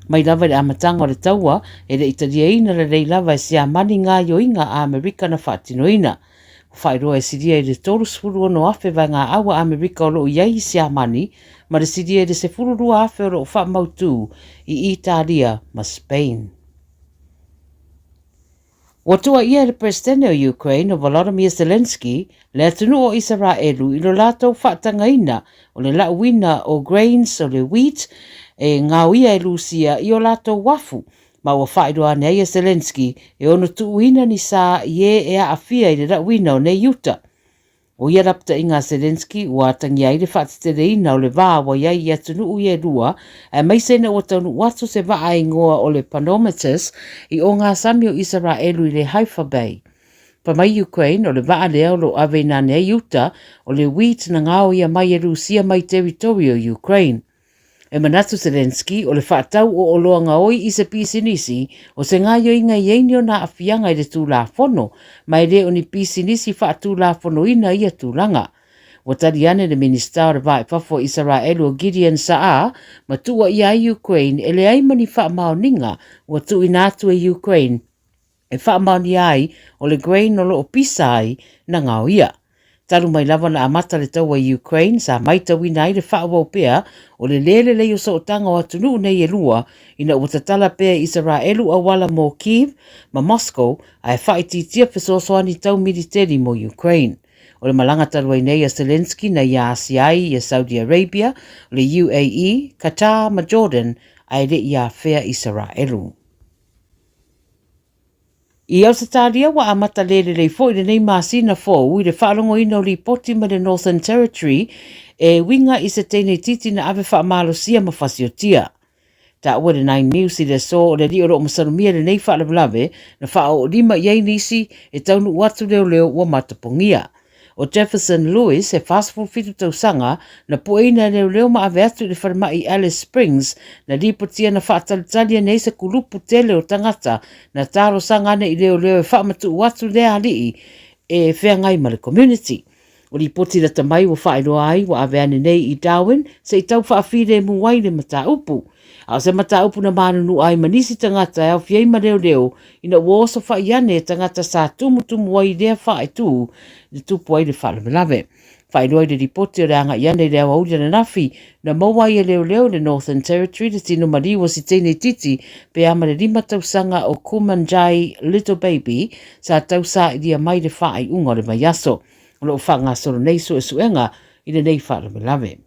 Mai lava i le amataga o le taua, e le i taliaina lelei lava e Siamani gaoioiga a Amerika na faatinoina. Ua faailoa e silia i le 36,000 vaegaau a Amerika o lo o i ai i Siamani ma le silia i le 12,000 o lo o faamautū i Italia ma Spain. Ua tuuaia e le Peresetene o Ukraine o Volodymyr Zelenskyy le atunuu o Isaraelu i lo latou faatagaina o le lauina o grains o le wheat e gaoia e Lusia i o latou uafu ma ua faailoa ane ai e Zelenskyy e ono tuuina ni sa i e e aafia i le lauina o nei uta. ʻO ia lapataiga a Zelenskyy ua atagia ai le faateteleina o le va ua i ai i atunuu ia e lua, aemaise ina ua taunuu atu se vaa igoa o le Panormitis i ogasami o Isaraelu i le Haifa Bay. Fai mai Ukraine, o le vaa lea o lo o ave ina ane ai uta o le wheat na gaoia mai e Lusia mai teritori o Ukraine. E manatu Zelenskyy, o le faatau o oloa gaoi i se pisinisi, o se gaoioiga i ai ni ona aafiaga i le Tulafono, ma e le o ni pisinisi faatulafonoina ia tulaga. Ua tali ane le Minisita o le Va i Fafo o Isaraelu o Gideon Sa'ar ma tuuaia ai Ukraine e leai ma ni faamaoniga ua tuuina atu e Ukraine e faamaonia ai o le grain o lo o pisa ai na gaoia. Talu mai lava na amata le taua i Ukraine, sa maitauina ai le faaauau pea o le lē lelei o sootaga o atunuu nei e lua ina ua tatala pea e Isaraelu auala mo Kyiv ma Moscow ae faaitiitia fesoasoani tau militeli mo Ukraine. O le malaga talu ai nei a Zelenskyy na ia asia ai ia Saudi Arabia, le UAE, Qatar ma Jordan ae le i afea Isaraelu. I Ausetalia ua amata lē lelei foi lenei masina fou i le faalogoina o lipoti mai le Northern Territory e uiga i se teine itiiti na ave faamalosia ma fasiotia. Taua le Nine News i le aso o le alii o lo o masalomia lenei faalavelave na faaoolima i ai nisi e taunuu atu leoleo ua matapogia. O Jefferson Lewis, e 47 tausaga, na pueina e leoleo ma ave atu i le falemai i Alice Springs, na lipotia na faatalitali ane ai se kulupu tele o tagata na talosaga ane i leoleo e faamatuu atu lea alii e feagai ma le community. O lipoti lata mai ua faailoa ai ua ave ane nei i Darwin se i tau faafilemu ai le mataupu. A o se mataupu na manunua ai ma nisi tagata e aofia ai ma leoleo ina ua osofai ane e tagata sa tumutumu ai i lea faaitu na tupu ai le faalavelave. Faailoa i le lipoti o le agai ane i le aoauli ananafi na maua ai e leoleo i le Northern Territory le tino maliu o si teine itiiti pe a ma le 5 tausaga o Kumanjayi Little Baby sa tausailia mai le faaiuga o le vaiaso. O lo o faagasolo nei suesuega i lenei faalavelave.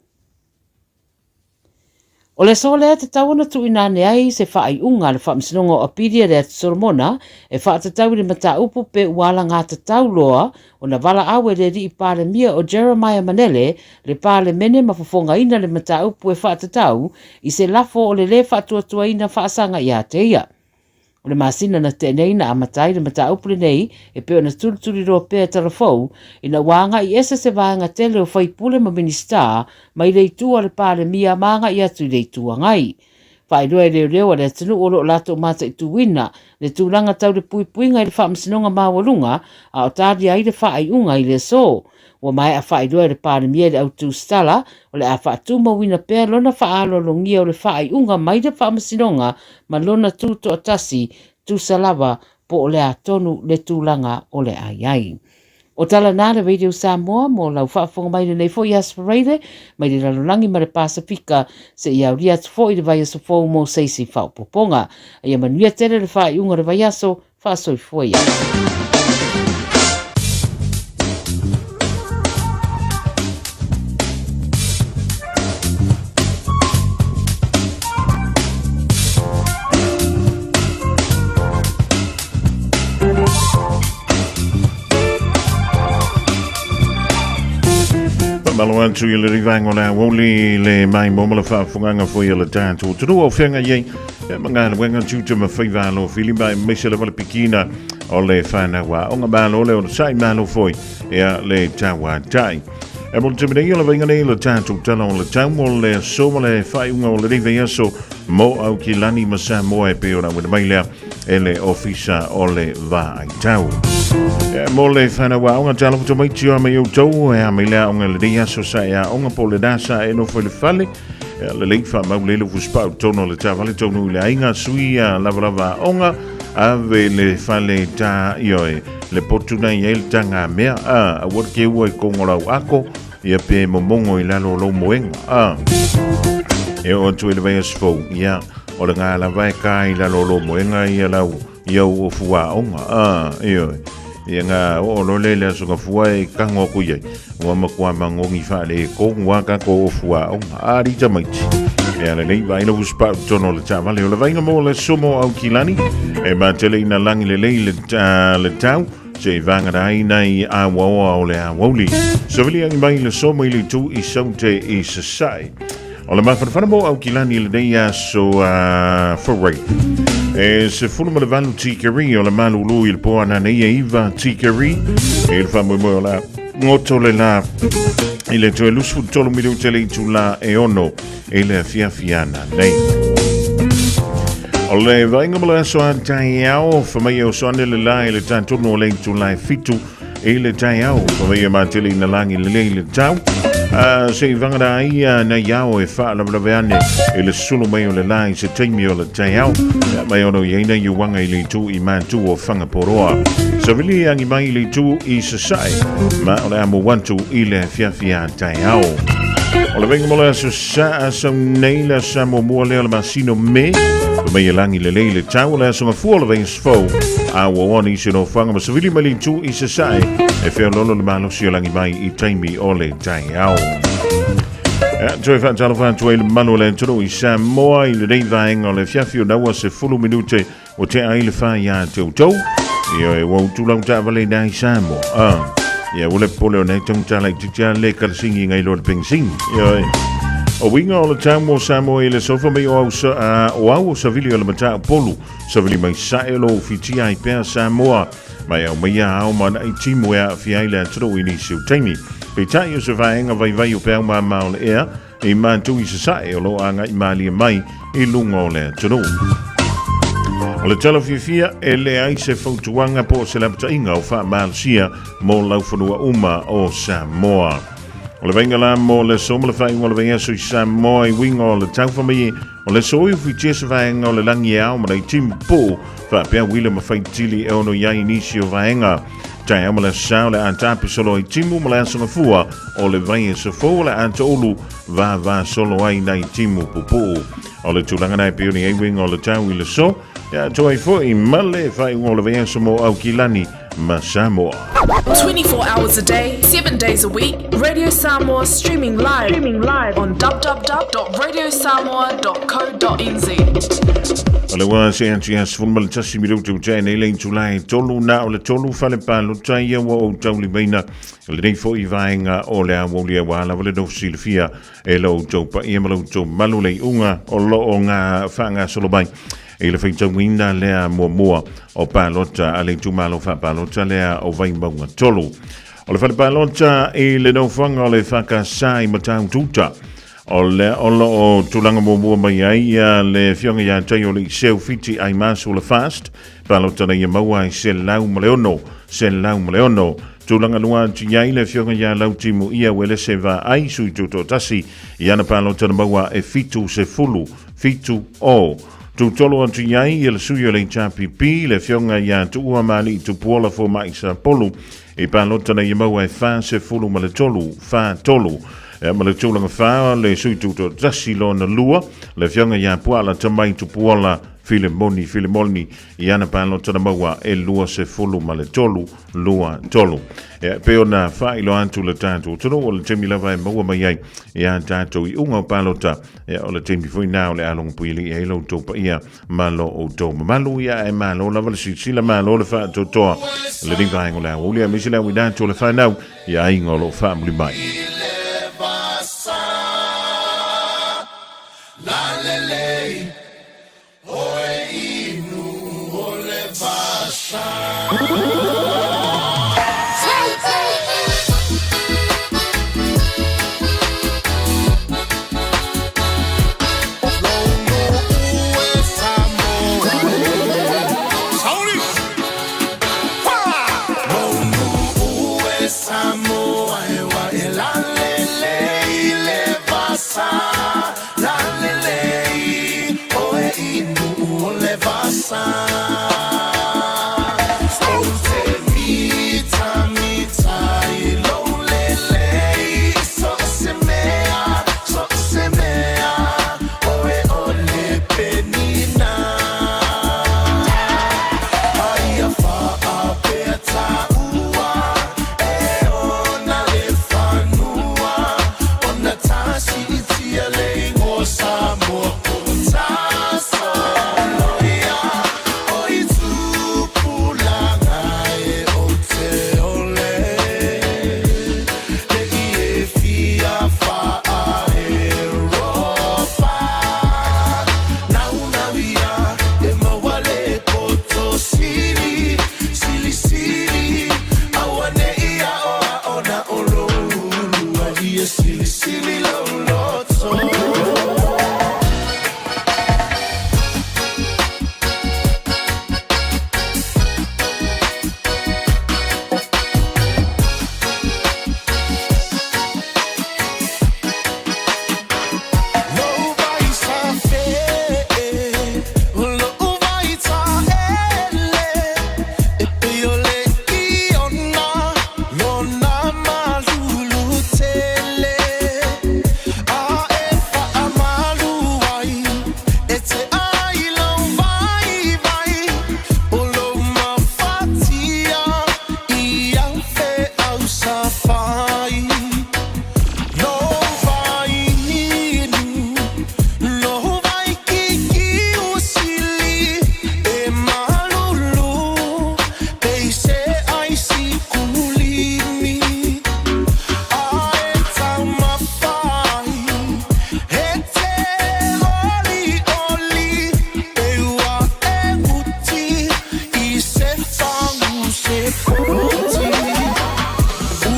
O le aso lea e tatau ona tuuina ane ai se faaiuga a le Faamasinoga o Apili a le Atu Solomona e faatatau i le mataupu pe ua alagatatau loa ona valaau e le Alii Palemia o Jeremiah Manele le Palemene ma fofogaina le mataupu e faatatau i se lafo o le lē faatuatuaina faasaga ia te ia. O le masina na tea nei na amata ai le mataupu lenei e pei ona tulituliloa pea e Talafou ina ua agai ese se vaega tele o faipule ma Minisita mai le itu a le Palemia ma agai atu i le Itu Agai. Faailoa e leoleo a le atunuu o lo o latou mataituina le tulaga tau le puipuiga i le Faamasinoga Maualuga a o talia ai le faaiuga i le aso. Ua maea faailoa e le Palemia i le au tusitala o le a faatumauina pea lona faaaloalogia o le faaiuga mai le Faamasinoga ma lona tutoatasi tusa lava po o le a tonu le tulaga o le a i ai. O tala na le Radio Samoa mo lau faafofoga mai lenei foi Aso Faraile mai le lalolagi ma le Pasefika seia aulia atu foi le vaiaso fou mo se isi faaopoopoga. A ia manuia tele le faaiuga o le vaiaso, faasoifua ia. Malo atu i le rivaenga o le aoauli le mai mo ma le faafogaga foi a le tatou atunuu o feagai ai E ma galuega tiute ma faiva alofili ma aemaise lava le pikina o le whanau aoga malo le onosai malo foi ia le tauatai. E mo le taimi nei o le vainga nei le tatou tala o le tau mo le aso ma le faaiuga o lenei vaiaso mo Aukilani ma Samoa e pei ona auina mai lea e le Ofisa o le Vaaitau. E mo le whanau aoga talo tamaiti o a mai outou e a mai le aoga lenei aso sa e aoga po le nā sa e nofo i le fale Ia lelei faamau lele ua spau tonu o le taavale taunuu i le aiga sui a lavalava aoga ave le fale ta ioe le potu na i ai le tagamea a aua le keua i kongo lau ako ia pe momogo i lalo o lou moega a e oo atu i le vaiaso fou ia o le gā lava e kā i lalo o lou moega ia lau ia ou ofu aoga a ioe ia ngā oo loa lea i le aso gafua e kago aku i ai ua matua magogi faaletonu lava tatou ofu aoga a alii tamaiti ia lelei vaai lau usipau i totonu o le taavale o le vaaiga mo le aso mo Aukilani e matele ina lagi lelei le, le tau se i vagana ai nai aoaoa o le aoauli savili mai le aso mai le itu i Saute i Sasae. O le mafanafana mo Aukilani i lenei aso a February. E 18 tikeri o le malulu i le po ananei e 9 tikeri i le faamoemoe o la goto le la i le toe 23 minute le itula e 6 i le afiafi ananei. O le vaaiga mo le aso a taeao, whamai e oso ane le la i le tātonu o le itula e 7 I le taeao, ka wai e mātele ina langi lelei le tau. Se i vangara ai ia nei ao e whaalavelave ane i le sulu mai o le la i se taimi o le taeao. Ia mai ono i aina i uanga i le itu i mātu o Whangaporoa. Savili e angi mai i le itu i Sasae, ma o le amo wantu i le afiafi a taeao. O le vainga mo le aso sa aso nei le aso muamua lea o le masina o Me, pa mai e langi lelei le tau o le aso gafua o le vaiaso fou, a ua oa nisi o nofoaga ma savili mai le itu i Sasae, e feoloolo le malosi o lagi mai i taimi o le taeao. Ia, toe faatalofa atu ai le mamalu o le atunuu i Samoa i lenei vaega o le afiafi o naua 10 minute o tea ai le fa ia te outou. Ia, e ua utulau taavale i nai Samoa. Ah. Ia, ua le popole o nei tangata laitiiti a le kalasingi ngai loa le pengsini. Ia, e. O uiga o le tau mo Samoa i le sofa mai o au, o au o savili o le Mataupolu, savili mai sae o lo o fitia ai pea Samoa. Mai au mai ao ma na'i timu e aafia ai le atunuu i nisi o taimi. Peitai o se vaega vaivai o peau mama o le ea i mātu i sasae o lo o aga'i malie mai i luga o le atunuu. O le tala fiafia e leai se fautuaga po o se lapataiga o faamalosia mo laufanua uma o Samoa. O le vaiga la mo le aso ma le faaiuga o le vaiaso i Samoa i uiga o le tau fai mai o le aso i ufitia se vaega o le lagi e ao ma nai timu poo faapea uila ma faitili e ono i ai nisi o vaega. Taeao ma le aso sa o le a tape solo ai timu ma le aso gafua o le vaiaso fou o le a toulu vava solo ai nai timu pupuu. O le tulaga na e pei ona i ai uiga o le tau i le aso, e atoa ai foi ma le faaiuga o le vaiaso mo Aukilani ma Samoa. 24 hours a day, 7 days a week, Radio Samoa streaming live, streaming live on www.radiosamoa.co.nz. O le ua se atu ia 11 minutu ua nei le itula e tolu na o le tolu fale palota ia ua ou taulimaina lenei foi vaega o le aoauli aua lava le nofo silafia e lo outou paia ma lo outou malu le iuga o lo o ngā faagasolo mai i le faitauina lea muamua o palota a le itumalo faapalota lea o Vaimauga 3. O le fale palota i le nofoaga o le FKS i Mataututa, o lea o lo o tulaga muamua mai ai ia le afioga ia Taioliiseu Fiti Aimasu le Fast, palota na ia maua ai 106, 106. Tulaga lua atu i ai le afioga ia Lautimu Ia Uelese Vaai, sui tutoatasi, i ana palota na maua e 70, 7 o. Tutolo atu i ai ia le sui o le HRPP, le afioga ia Tuua Maali'i Tupuola Foma'i Sapolu, i palota na ia maua e 43, 43. E ma le tulaga fa le sui tutoatasi lona lua, le afioga ia Puala Tamai Tupuola Filemoni Filemoni, i ana palota na maua e 23, 23. E pei ona faailoa atu le tatou atunuu o le taimi lava e maua mai ai ia tatou iuga o palota, e o le taimi foi na o le a logopuialii ai lo outou paia ma lo outou mamalu. Ia ae malo lava le silasila, malo le faatoatoa lenei vaega o le aoauli aemaise le auina atu o le fanau i aiga o lo o faamuli mai.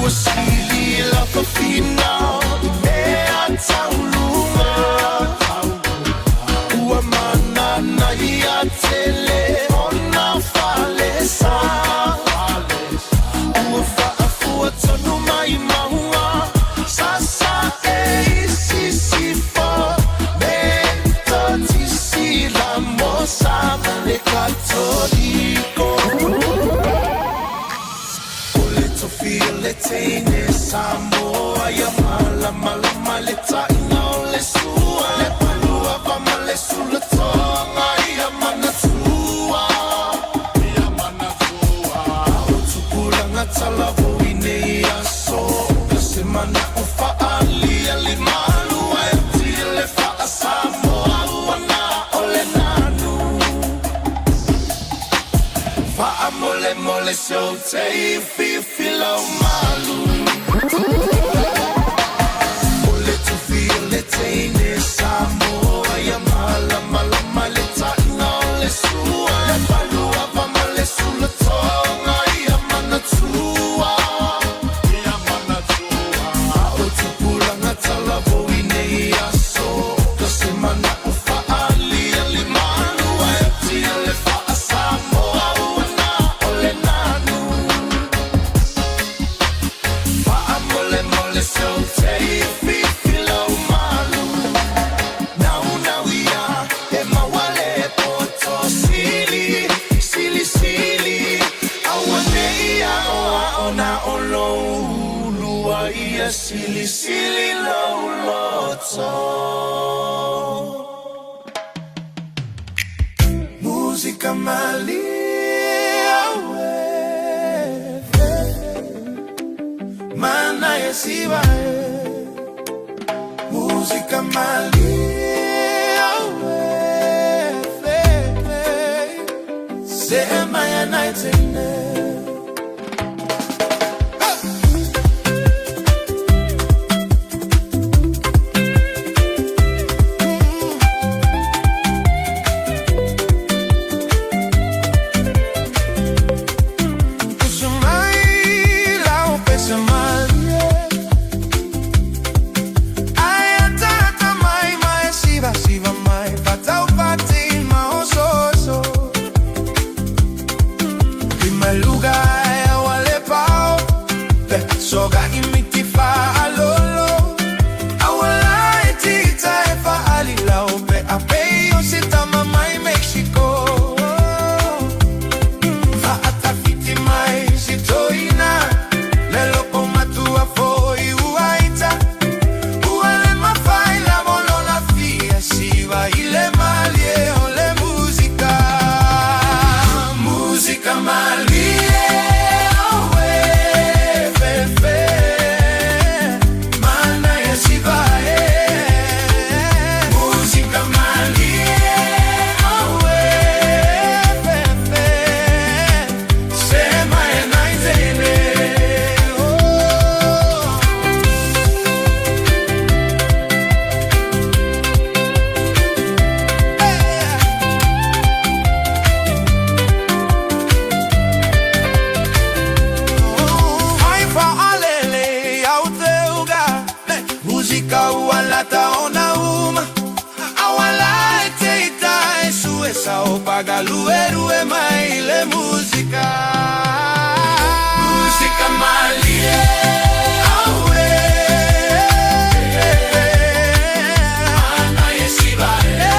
Ua sili la fafina i mea tauluga. Ua manana ia tele ona falesa. Ua faafua tonu mai mauga. Sasa e i sisifo. Metotisi la mosa ma le Katoliko. O le tofi o le teine Samoa ia malamalama le taina o le sua. Le palua va ma le sulatoga ia manatua. Ia manatua. A o tupulaga talavou i nei aso. Ka se mana'o fa'aaliali malua e tile fa'asamoa ua na o le nanu. Fa'amolemole se ou te fifi lau malu. O le tofi o le teine Samoa ia malamalama le taina o le sua. Le falua va ma le sulatoga ia manatua. Ia manatua. A o tupulaga talavou i nei aso. Ka se mana'o fa'aaliali malua e tia le fa'asamoa ua na o le nanu. Fa'amolemole se ou te fifi lau malu. Nau nau ia e maua le poto sili, sili sili. Aua nei a'oa'o na o lou ulua ia sili sili lou loto. Musika malie aue Mana e siva e Musika malie aue Se maya naitene. Usu mai lau pese malie. Ai atata mai mai siva siva mai fatau fati ma oso. Prima lugar e wale pao. Pe soga imiti fa alolo. Awala e tita e fa alilao. Pe apei o sita mai Mexico. Fa'atafiti mai sitoina. Le loko matua foi uaita. Ua le mafai la bolola fia siva ile malie o le musica. Musica malie aue fe fe. Mana e siva e. Musica malie aue fe fe. Se mai naitene. Oh. Mai fa'alele au teuga. Musika ua lata ona uma. Awala e teita e suesa o paga luerue mai le musika. Musika malie aue. Mana e siva e.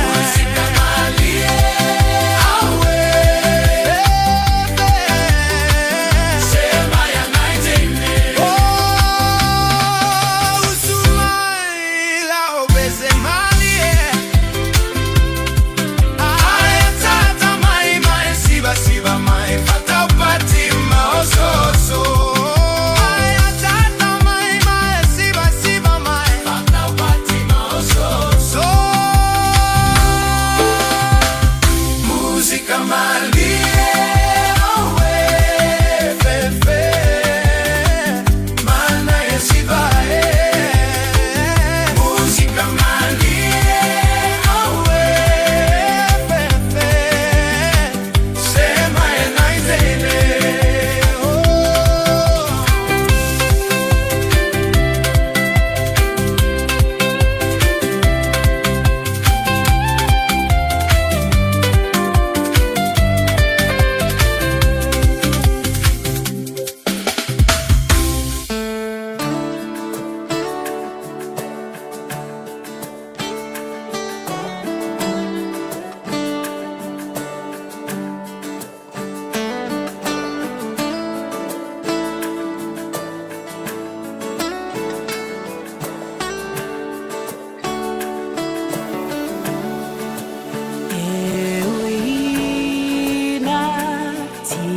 Musika malie aue. Se maya naitene. Oh, usumai la obese malie. Ai tata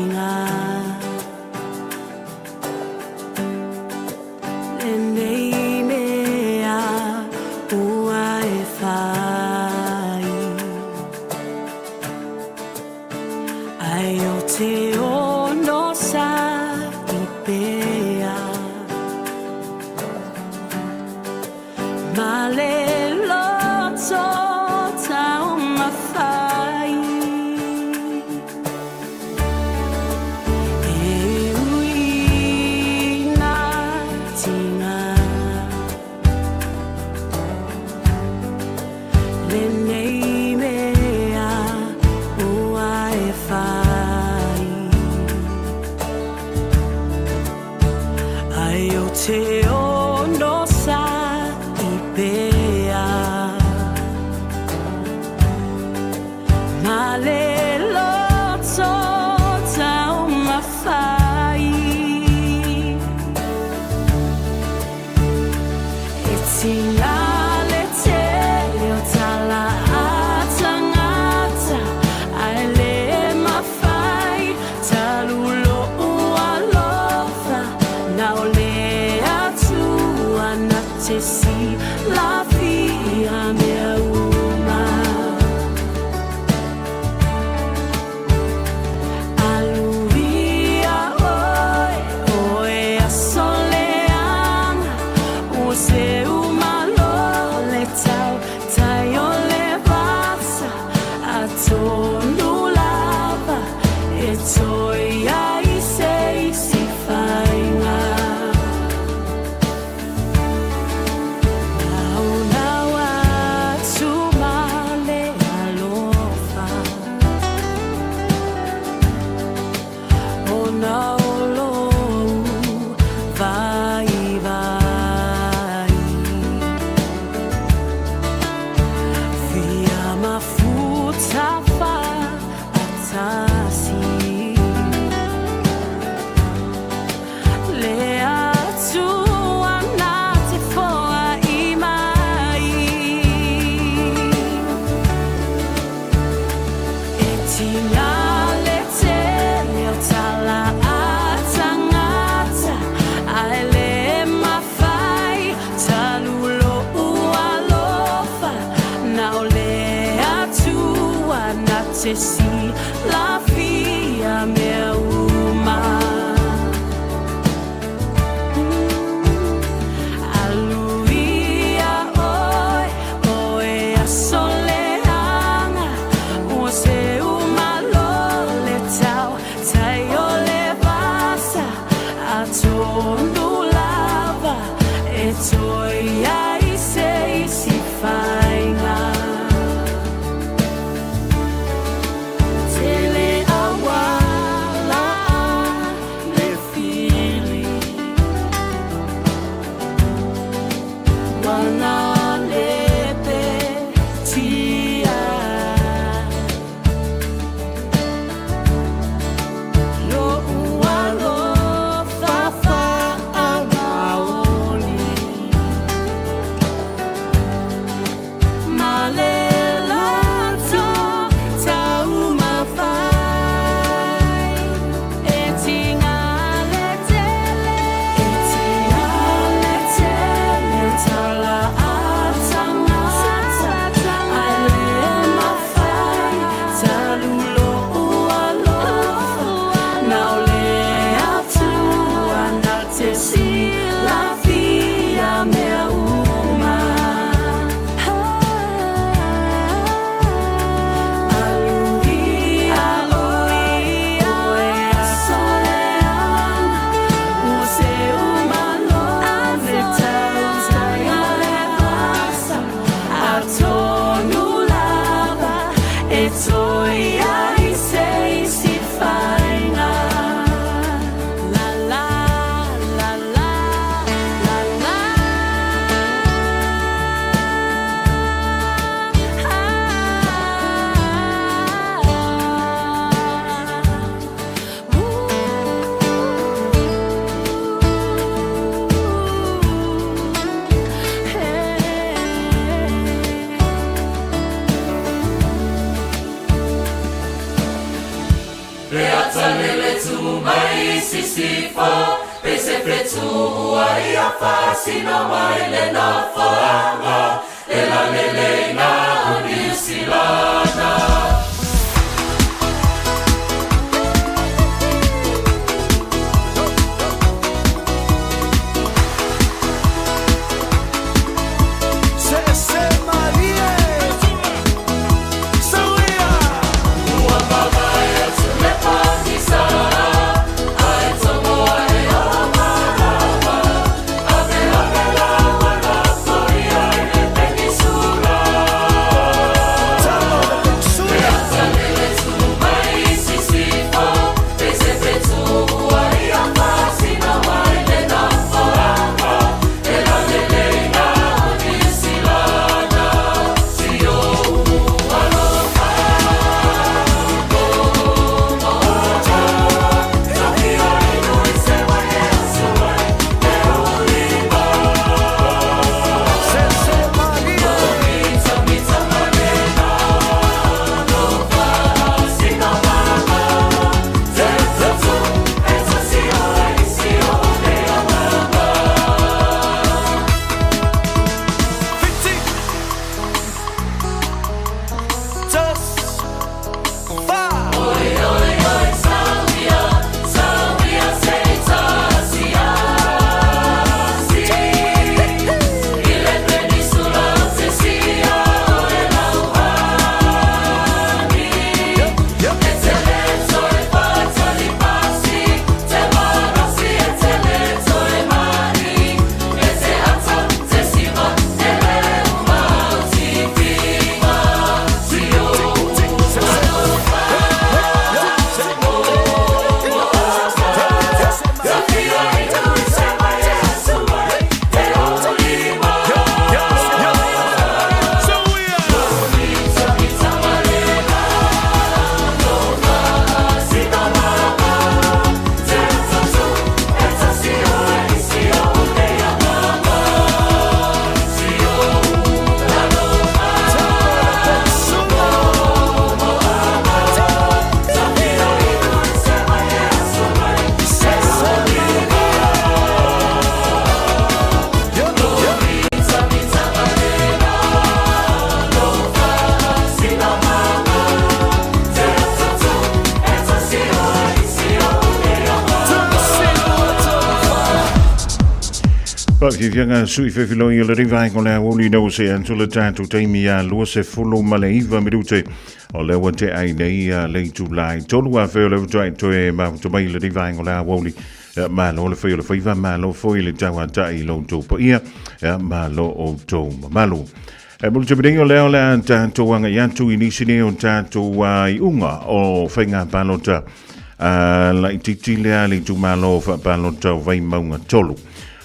faiga. Lenei mea ua e fai. Ai o te ono sa i pea. Ma le loto taumafai. E ui na tinga. Lenei mea ua e fai. Ai o te ono sa i pea. Ma le loto taumafai. E tinga le tele o tala a tagata, ae le mafai talu lou alofa na o le Atua na te silafia mea uma. Aluia oe, oe aso leaga, ua seu malo le tautai o le vasa, atonu lava e toe i ai se isi faiga. Naunau atu ma le alofa, ona o lou vaivai. Fia mafuta faatasi le Atua na te foai mai. E tinga le tele o tala a tagata, ae le mafai talu lou alofa na o le Atua na te silafia mea uma. Aluia oe, oe aso leaga, ua seu malo le tautai o le vasa, atonu lava e toe i ai se isi faiga. Tele auala le fili. Wana lepe tia. Lo'u alofa faamaoni. Ma le loto taumafai. E tinga le tele, e tinga le tele o tala a tagata, ae le mafai talu lou alofa na o le Atua na te silafia mea uma. Aluia oe, oe aso leaga, ua seu malo le tautai o le vasa, atonu lava e toe i ai se isi faiga. Faafiafiaga sui fefiloi o le rivaega o le aoauli ina ua see atu le tatou taimi ia 29 minute o lea ua tea ai nei le itula e tolu afe o le faatoa e toe mafuta mai le rivaega o le aoauli. Malo le fai o le faiva, malo foi le tauatai i lo outou paia, malo outou mamalu. E mulu te o lea o le a tatou agai atu i nisi nei o tatou iuga o faiga palota laitiiti lea le itumalo faapalota o Vaimauga 3.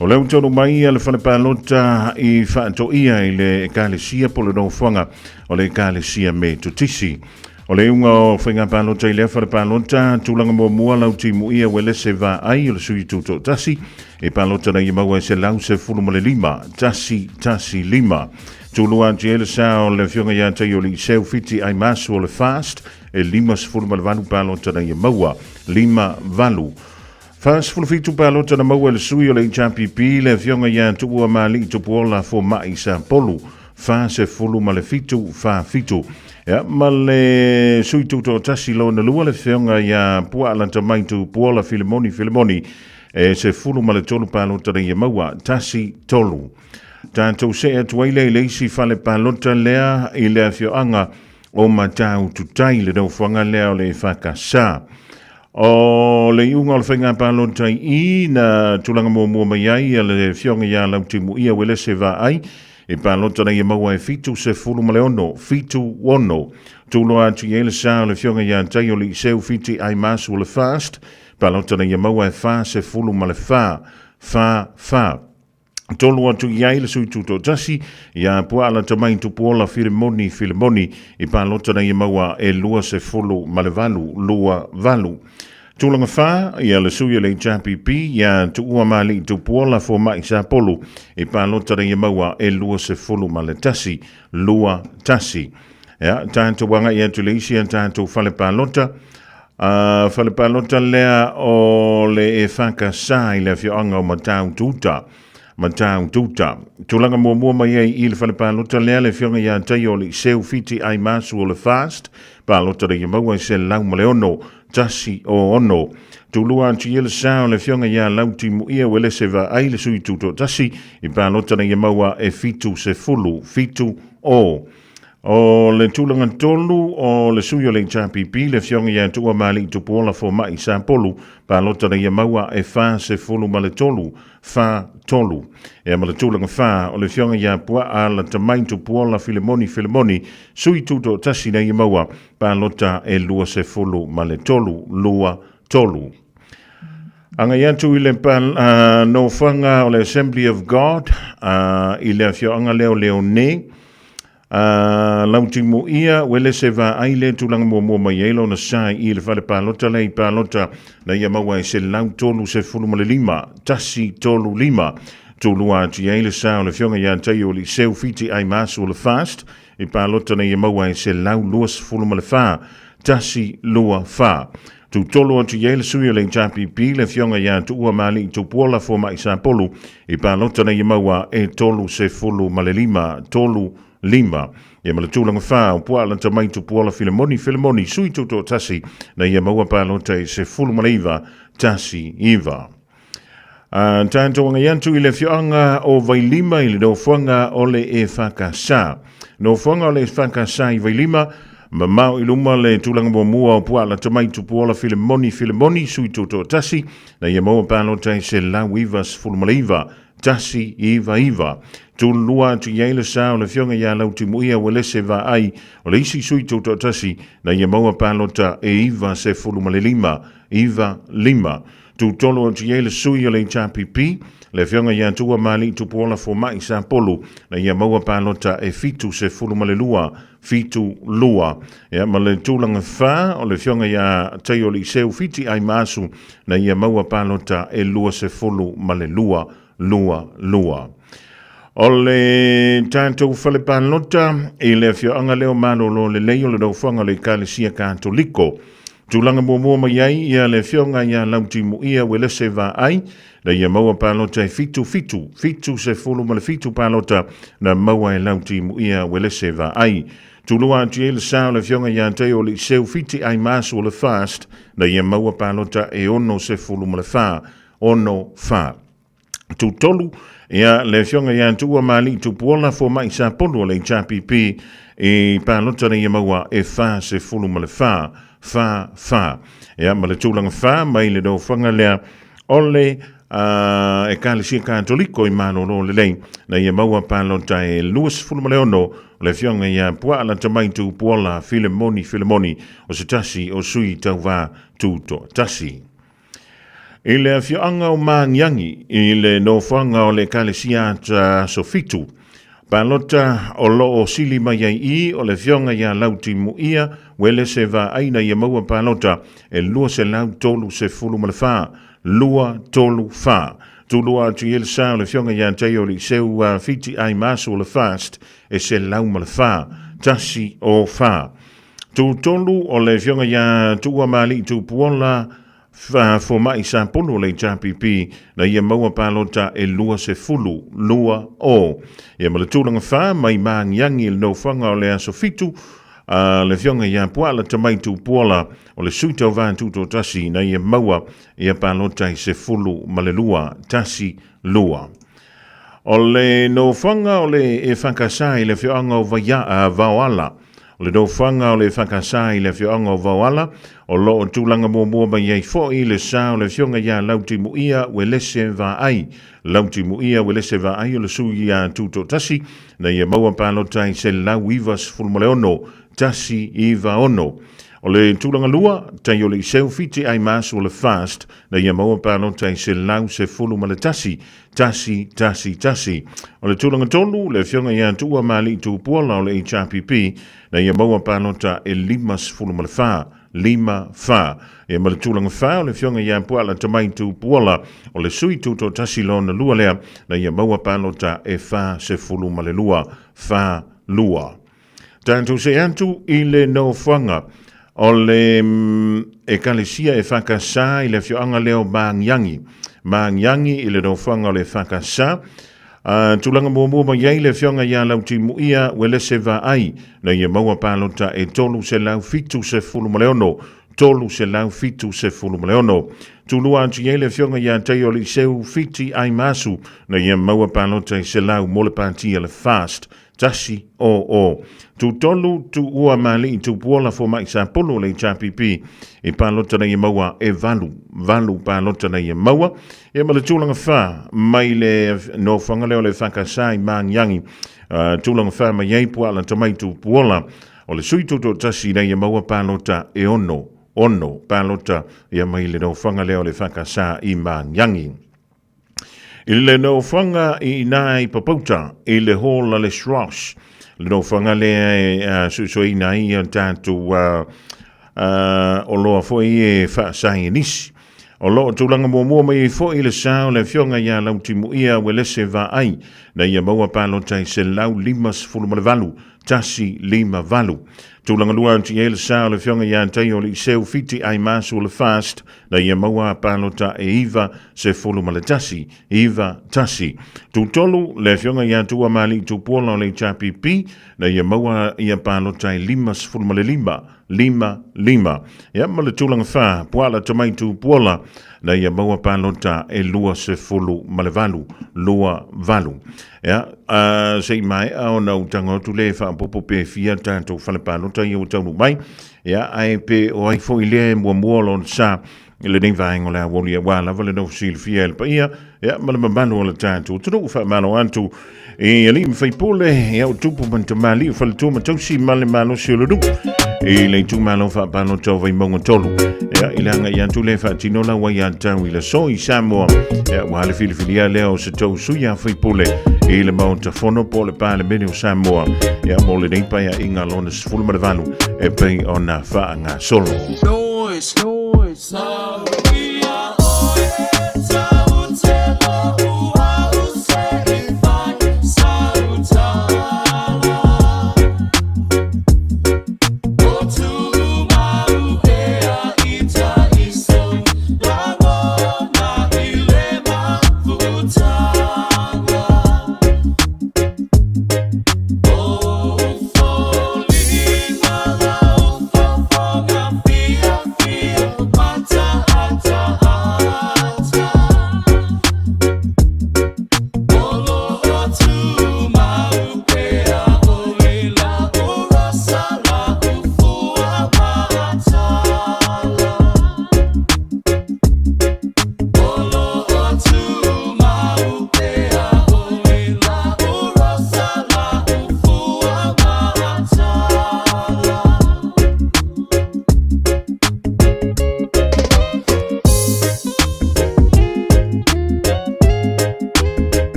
O lea ua taunuu mai le fale palota i Faatoia i le Ekalesia po o le nofoaga o le Ekalesia Metotisi. O le iuga o faiga palota i lea fale palota, tulaga muamua lau timuia Uelese Vaai o le sui tutoatasi, e palota nei e maua e 115, 115. Tulua atu i ai le sa o le afioga ia Taioli Seu Fiti Aimasu o le Fast, e 58 palota nei e maua, 58. 47 palota na maua e le sui o le HRPP, le afioga ia Tuua Mali'i Tupuola Foma'i Sapolu, 47, 47. Ia, ma le sui tutoatasi lona lua, le afioga ia Puaalata Mai Tupuola Filemoni Filemoni, e 13 palota nei e maua, 1, 3. Tatou see atu ai lea i le isi fale palota lea i le afioaga o Mataututai, le nofoaga lea o le EFKS. O le iuga o le faiga palota i i na tulaga muamua mai ai le afioga ia Lautimuia Uelese Vaai i palota nei e maua e 76, 76. Tuloa atu i ai le sa o le afioga ia Taioli Seu Fiti Aimasu o le Fast, palota nei e maua e 44, 44. Tolu atu i ai le sui tutoatasi ia Puaala Tamai Tupuola Filemoni Filemoni i palota nei e maua e 28, 28. Tulaga 4, ia le sui o le HRPP ia Tuua Mali'i Tupuola Foma'i Sapolu i palota nei e maua e 21, 21. Ia, tatou agai atu i le isi a tatou fale palota. Fale palota lea o le EFKS i le afioaga o Matautu-uta. Matautu-uta. Tulaga muamua mai ai i le fale palota lea le afioga ia Taio Liseu Fiti Aimasu o le FAST, palota le maua i 106, 106. Tulua atu i le sa o le afioga ia Lauti Muia Uelese Vaai le sui tutoatasi i palota le maua e 70, 7 o. O le tulaga tolu o le sui o le HRPP, le afioga ia Tuuamali'i Tupuola Foma'i Sapolu, palota na ia maua e 43, fa tolu. Ea ma le tulaga fa o le afioga ia Puaa Latamai Tupuola Filemoni Filemoni, sui tutoatasi na ia maua, palota e 23, lua tolu. Agai atu i le nofoaga o le Assembly of God i le afioaga lea o Leone, Lautimuia Uelese Vaai le tulaga muamua mai ai lona sa i le fale palota lea i palota na ia maua e 135, 135. Tulua atu i ai le sa o le afioga ia Taio Liseu Fiti Aimasu o le FAST i palota na ia maua e 124, 124. Tutolo atu i ai le sui o le HRPP le afioga ia Tuua Mali'i Tupuola Foma'i Sapolu i palota na ia maua e 35, 3 lima. Ia ma le tulaga fa o Puaa Tamai Tupuola Filemoni Filemoni sui tutoatasi na ia maua palota e 19, 19. Tatou agai atu i le afioaga o Vailima i le nofoaga o le EFKS. Nofoaga o le EFKS i Vailima, mamao i luma le tulaga muamua o Puaa Tamai Tupuola Filemoni Filemoni, sui tutoatasi, na ia maua palota e 199, 199. Tululua atu i ai le sa o le afioga ia Lautimuia Uelese Vaai, o le isi sui tutoatasi, na ia maua palota e 95, 95. Tutolo atu i ai le sui o le HRPP, le afioga ia Tuuamali'i Tupuola Foma'i Sapolu, na ia maua palota e 72, 72. Ia, ma le tulaga fa o le afioga ia Taioliiseu Fiti Aimaasu, na ia maua palota e 22, 22. O le tatou fale palota i le afioaga lea o Malolo Lelei o le nofoaga o le Ekalesia Katoliko. Tulaga muamua mai ai ia le afioga ia Lautimuia Uelese Vaai, na ia maua palota e 7, 7, 77 palota na maua e Lautimuia Uelese Vaai. Tulua atu i ai le sa o le afioga ia Teo Liseu Fiti Aimasu o le FAST, na ia maua palota e 64, 6, 4. Tutolu, ia le afioga ia Tuua Mali'i Tupuola Foma'i Sapolu o le HRPP i palota nei e maua e 44, 4, 4. Ia ma le tulaga fa mai le nofoaga lea o le Ekalesia Katoliko i Malolo Lelei na ia maua palota e 26 o le afioga ia Puaa Tamai Tupuola Filemoni Filemoni o se tasi o sui tauva tutoatasi. I le afioaga o Magiagi, i le nofoaga o le Ekalesia Ata Aso Fitu, palota o lo o sili mai ai i o le afioga ia Lautimuia Uelese Vaaina ia maua palota e 234, 234. Tulua atu i le sa o le afioga ia Taio Liseu Fiti Aimasu o le FAST e 104, 104. Tutolu o le afioga ia Tuuamali'i Tupuola Foma'i Sapulu o le HRPP na ia maua palota e 20, 2 o. Ia ma le tulaga fa mai Magiagi i le nofoaga o le aso 7 a le afioga ia Puala Tamai Tupuola o le sui tauva tutoatasi na ia maua ia palota i 12, 1, 2. O le nofoaga o le EFKS i le afioaga o Vaia, Vaoala. O le nofoaga o le EFKS i le afioaga o Vaoala, o lo o tulaga muamua mai ai foi le sa o le afioga ia Lautimuia Uelese Vaai. Lautimuia Uelese Vaai o le sui tutoatasi na ia maua palota i 196, 196. O le tulaga lua, Taioliiseu Fiti Aimasu o le FAST na ia maua palota i 111, 1, 1, 1. O le tulaga tolu, le afioga ia Tuua Mali'i Tupuola o le HRPP, na ia maua palota e 54, 5, 4. Ia ma le tulaga fa, o le afioga ia Puala Tamai Tupuola o le sui tutoatasi lona lua lea, na ia maua palota e 42, 4, 2. Tatou see atu i le nofoaga. O le Ekalesia EFKS i le afioaga lea o Magiagi. Magiagi i le nofoaga o le EFKS. A tulaga muamua mai ai le afioga ia Lautimuia Uelese Vaai, na ia maua palota e 376, 376. Tulua atu i ai le afioga ia Taioliiseu Fiti Aimasu, na ia maua palota e 100 mo le pati a le FAST. Tasi, o, o. Tutolu, Tuua Mali'i Tupuola Fomai Sapulu o le HRPP i palota na ia maua e valu, valu palota na ia maua. Ia ma le tulaga whā mai le nofoaga lea o le EFKS i Māngiangi. Tulaga whā mai ai Puaala Tamai Tupuola o le sui tutoatasi na ia maua palota e ono, ono palota ia mai le nofoaga lea o le EFKS i Māngiangi. I le nofoaga i ina i Papauta, i le hall a le Shrosh, le nofoaga lea e suesueina ai a tatou oloa foi e faasaienisi. O lo o tulaga muamua mai ai foi le sa o le afioga ia Lautimuia Uelese Vaai, na ia maua palota e 158, 158. Tulaga lua atu i ai le sa o le afioga ia Taioliiseu Fiti Aimasu o le FAST, na ia maua palota e 91, iva, tasi. Tutolu, le afioga ia Tuamali'i Tupuola o le HRPP, na ia maua ia palota e 55, lima, lima. Ia, ma le tulaga whā, Puala Tamai Tupuola, na ia maua palota e 28, lua valu. Ia, se i maea ona ou tago atu lea e faaopoopo pe fia tatou fale palota ia ua taunuu mai. Ia, ae pe o ai foi lea e muamua lona sa i lenei vaega o le aoauli aua lava le nofo silafia e le paia, ia, ma le mamalu o le tatou atunuu. Faamalo atu i alii ma faipule, ia, o tupu ma ni tamalii o faletua ma tausi ma le malosi o le nuu i le itumalo faapalota o Vaimauga 3. Ia, i le agai atu lea e faatino lau aiatatau i le aso i Samoa, ia, aua le filifilia lea o se tou sui usufono i le Maota Fono po o le Palemene o Samoa, ia, mo lenei Paeaiga lona 18 e pei ona faagasolo. Noise, noise.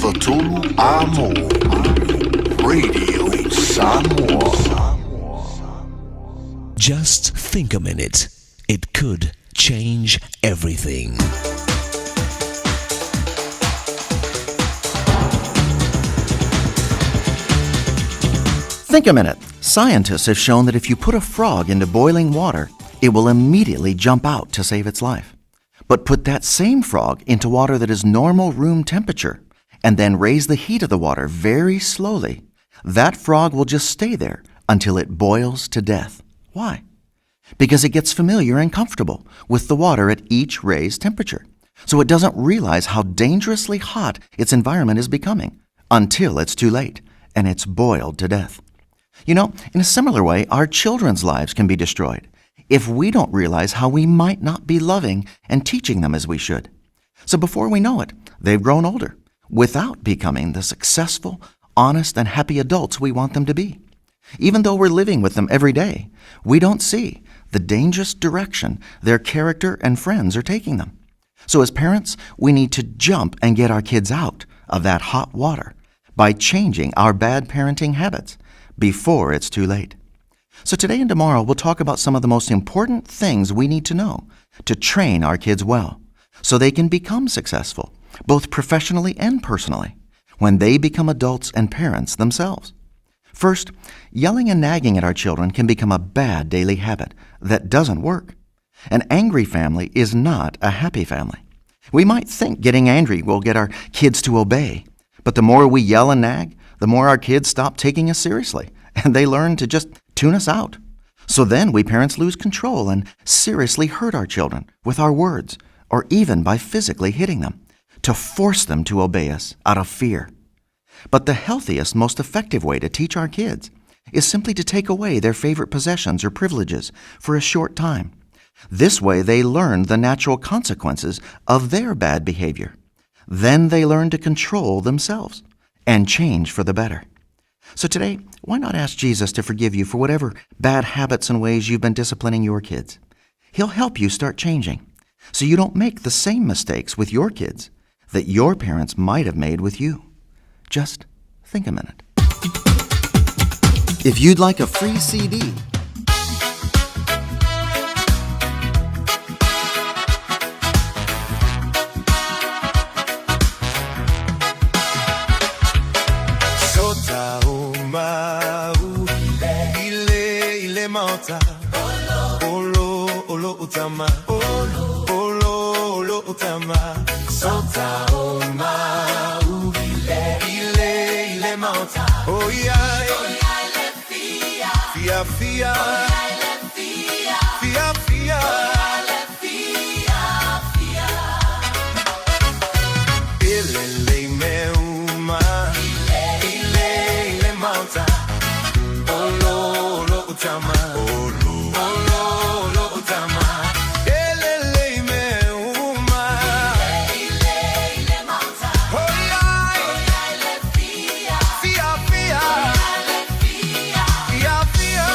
93 Amo. Radio Samoa. Just think a minute. It could change everything. Think a minute. Scientists have shown that if you put a frog into boiling water, it will immediately jump out to save its life. But put that same frog into water that is normal room temperature and then raise the heat of the water very slowly, that frog will just stay there until it boils to death. Why? Because it gets familiar and comfortable with the water at each raised temperature. So it doesn't realize how dangerously hot its environment is becoming until it's too late and it's boiled to death. You know, in a similar way, our children's lives can be destroyed if we don't realize how we might not be loving and teaching them as we should. So before we know it, they've grown older without becoming the successful, honest, and happy adults we want them to be. Even though we're living with them every day, we don't see the dangerous direction their character and friends are taking them. So as parents, we need to jump and get our kids out of that hot water by changing our bad parenting habits before it's too late. So today and tomorrow, we'll talk about some of the most important things we need to know to train our kids well so they can become successful, both professionally and personally, when they become adults and parents themselves. First, yelling and nagging at our children can become a bad daily habit that doesn't work. An angry family is not a happy family. We might think getting angry will get our kids to obey, but the more we yell and nag, the more our kids stop taking us seriously and they learn to just tune us out. So then we parents lose control and seriously hurt our children with our words or even by physically hitting them to force them to obey us out of fear. But the healthiest, most effective way to teach our kids is simply to take away their favorite possessions or privileges for a short time. This way, they learn the natural consequences of their bad behavior. Then they learn to control themselves and change for the better. So today, why not ask Jesus to forgive you for whatever bad habits and ways you've been disciplining your kids? He'll help you start changing so you don't make the same mistakes with your kids that your parents might have made with you. Just think a minute. If you'd like a free CD, So tau mau ile ile maota Olo olo utama Olo olo utama So tau mau ile ile maota Oh yeah Fia fia Fia fia Ile le me uma Ile ile maota Olo olo utama Olo olo olo utama Ile le me uma Ile ile maota Oh yeah Fia fia Fia fia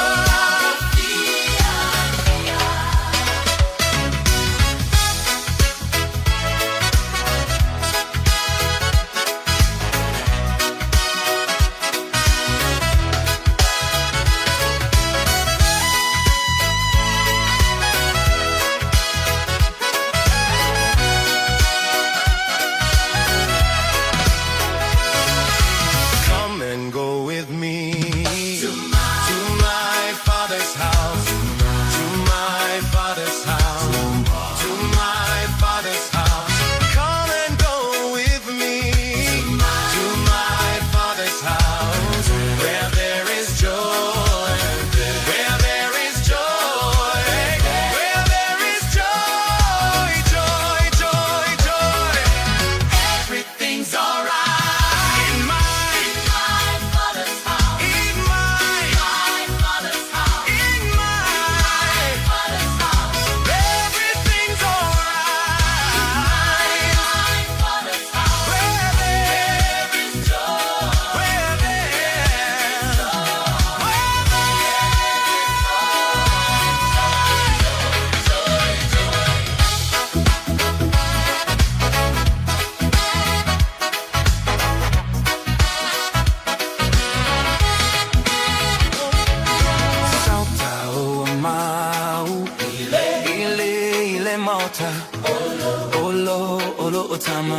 olo o tama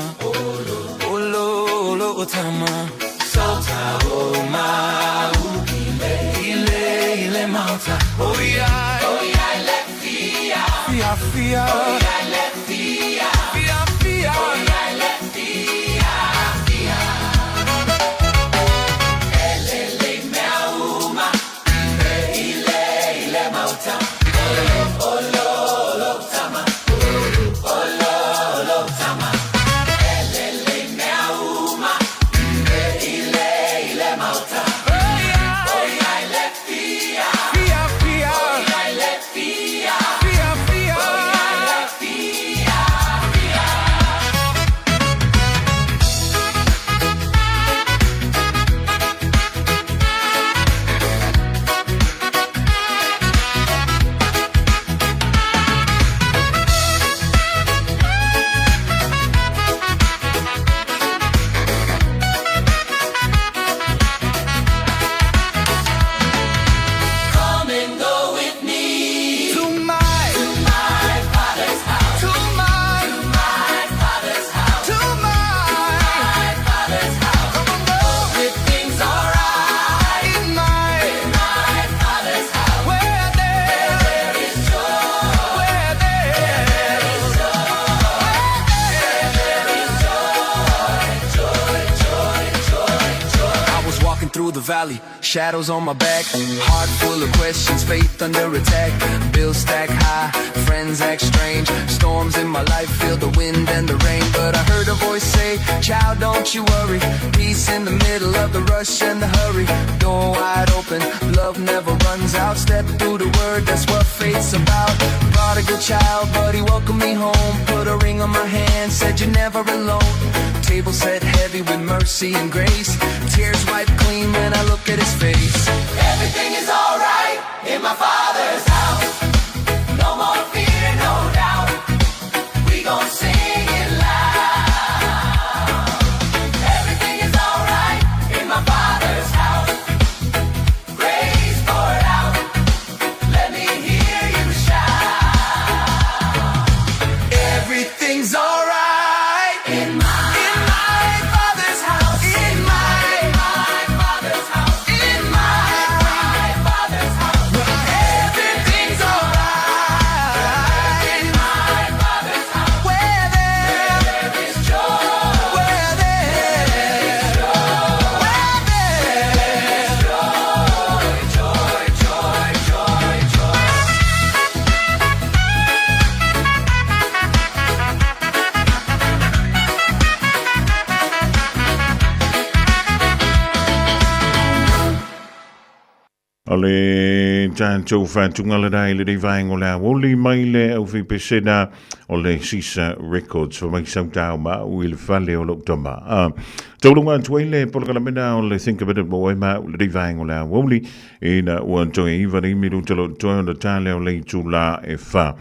Olo olo o tama Sauta o mau Ile ile mauta Oh yeah Oh yeah le fia Fia fia Oh yeah le fia Fia fia Oh yeah le fia Fia Ele le mea uma Ile ile mauta Olo olo olo tama Olo olo tama Ele le mea uma Ile ile mauta Oh yeah le fia Fia fia Oh yeah le fia Fia fia Oh yeah le fia Fia. Come and go with me To my to my father's house. To my To my father's house. To my My father's house. Come on, go. Everything's alright In my in my father's house. Where there There is joy. Where there is joy. There is joy. Joy, joy, joy, joy. I was walking through the valley, shadows on my back, heart full of questions, faith under attack. Bills stack high, friends act strange, storms in my life feel the wind and the rain. But I heard a voice say, Child, don't you worry. Peace in the middle of the rush and the hurry. Door wide open, love never runs out. Step through the word, that's what faith's about. Prodigal child, but he welcomed me home. Put a ring on my hand, said you're never alone. Table set heavy with mercy and grace. Tears wiped clean when I look at his face. Everything is alright in my father's house. No more fear, no doubt. We gon' sing it loud. Everything is alright in my father's house. Grace poured out. Let me hear you shout. Everything's alright In my in my father's house. In my my father's house. in my My father's house. everything's alright In my father's house. where there There is joy. where there where there Joy, joy, joy, joy. O le tatou faatuga lena i lenei vaega o le aoauli mai le aufaipisinisa o le Sisa Records fa mai sau tao ma au i le fale o lou tama. A taulunga atu ai le polokalame o le Think About It mo oe ma au i lenei vaega o le aoauli ina ua toe iva le imi luta lo toe ona tale o le itulā e fa.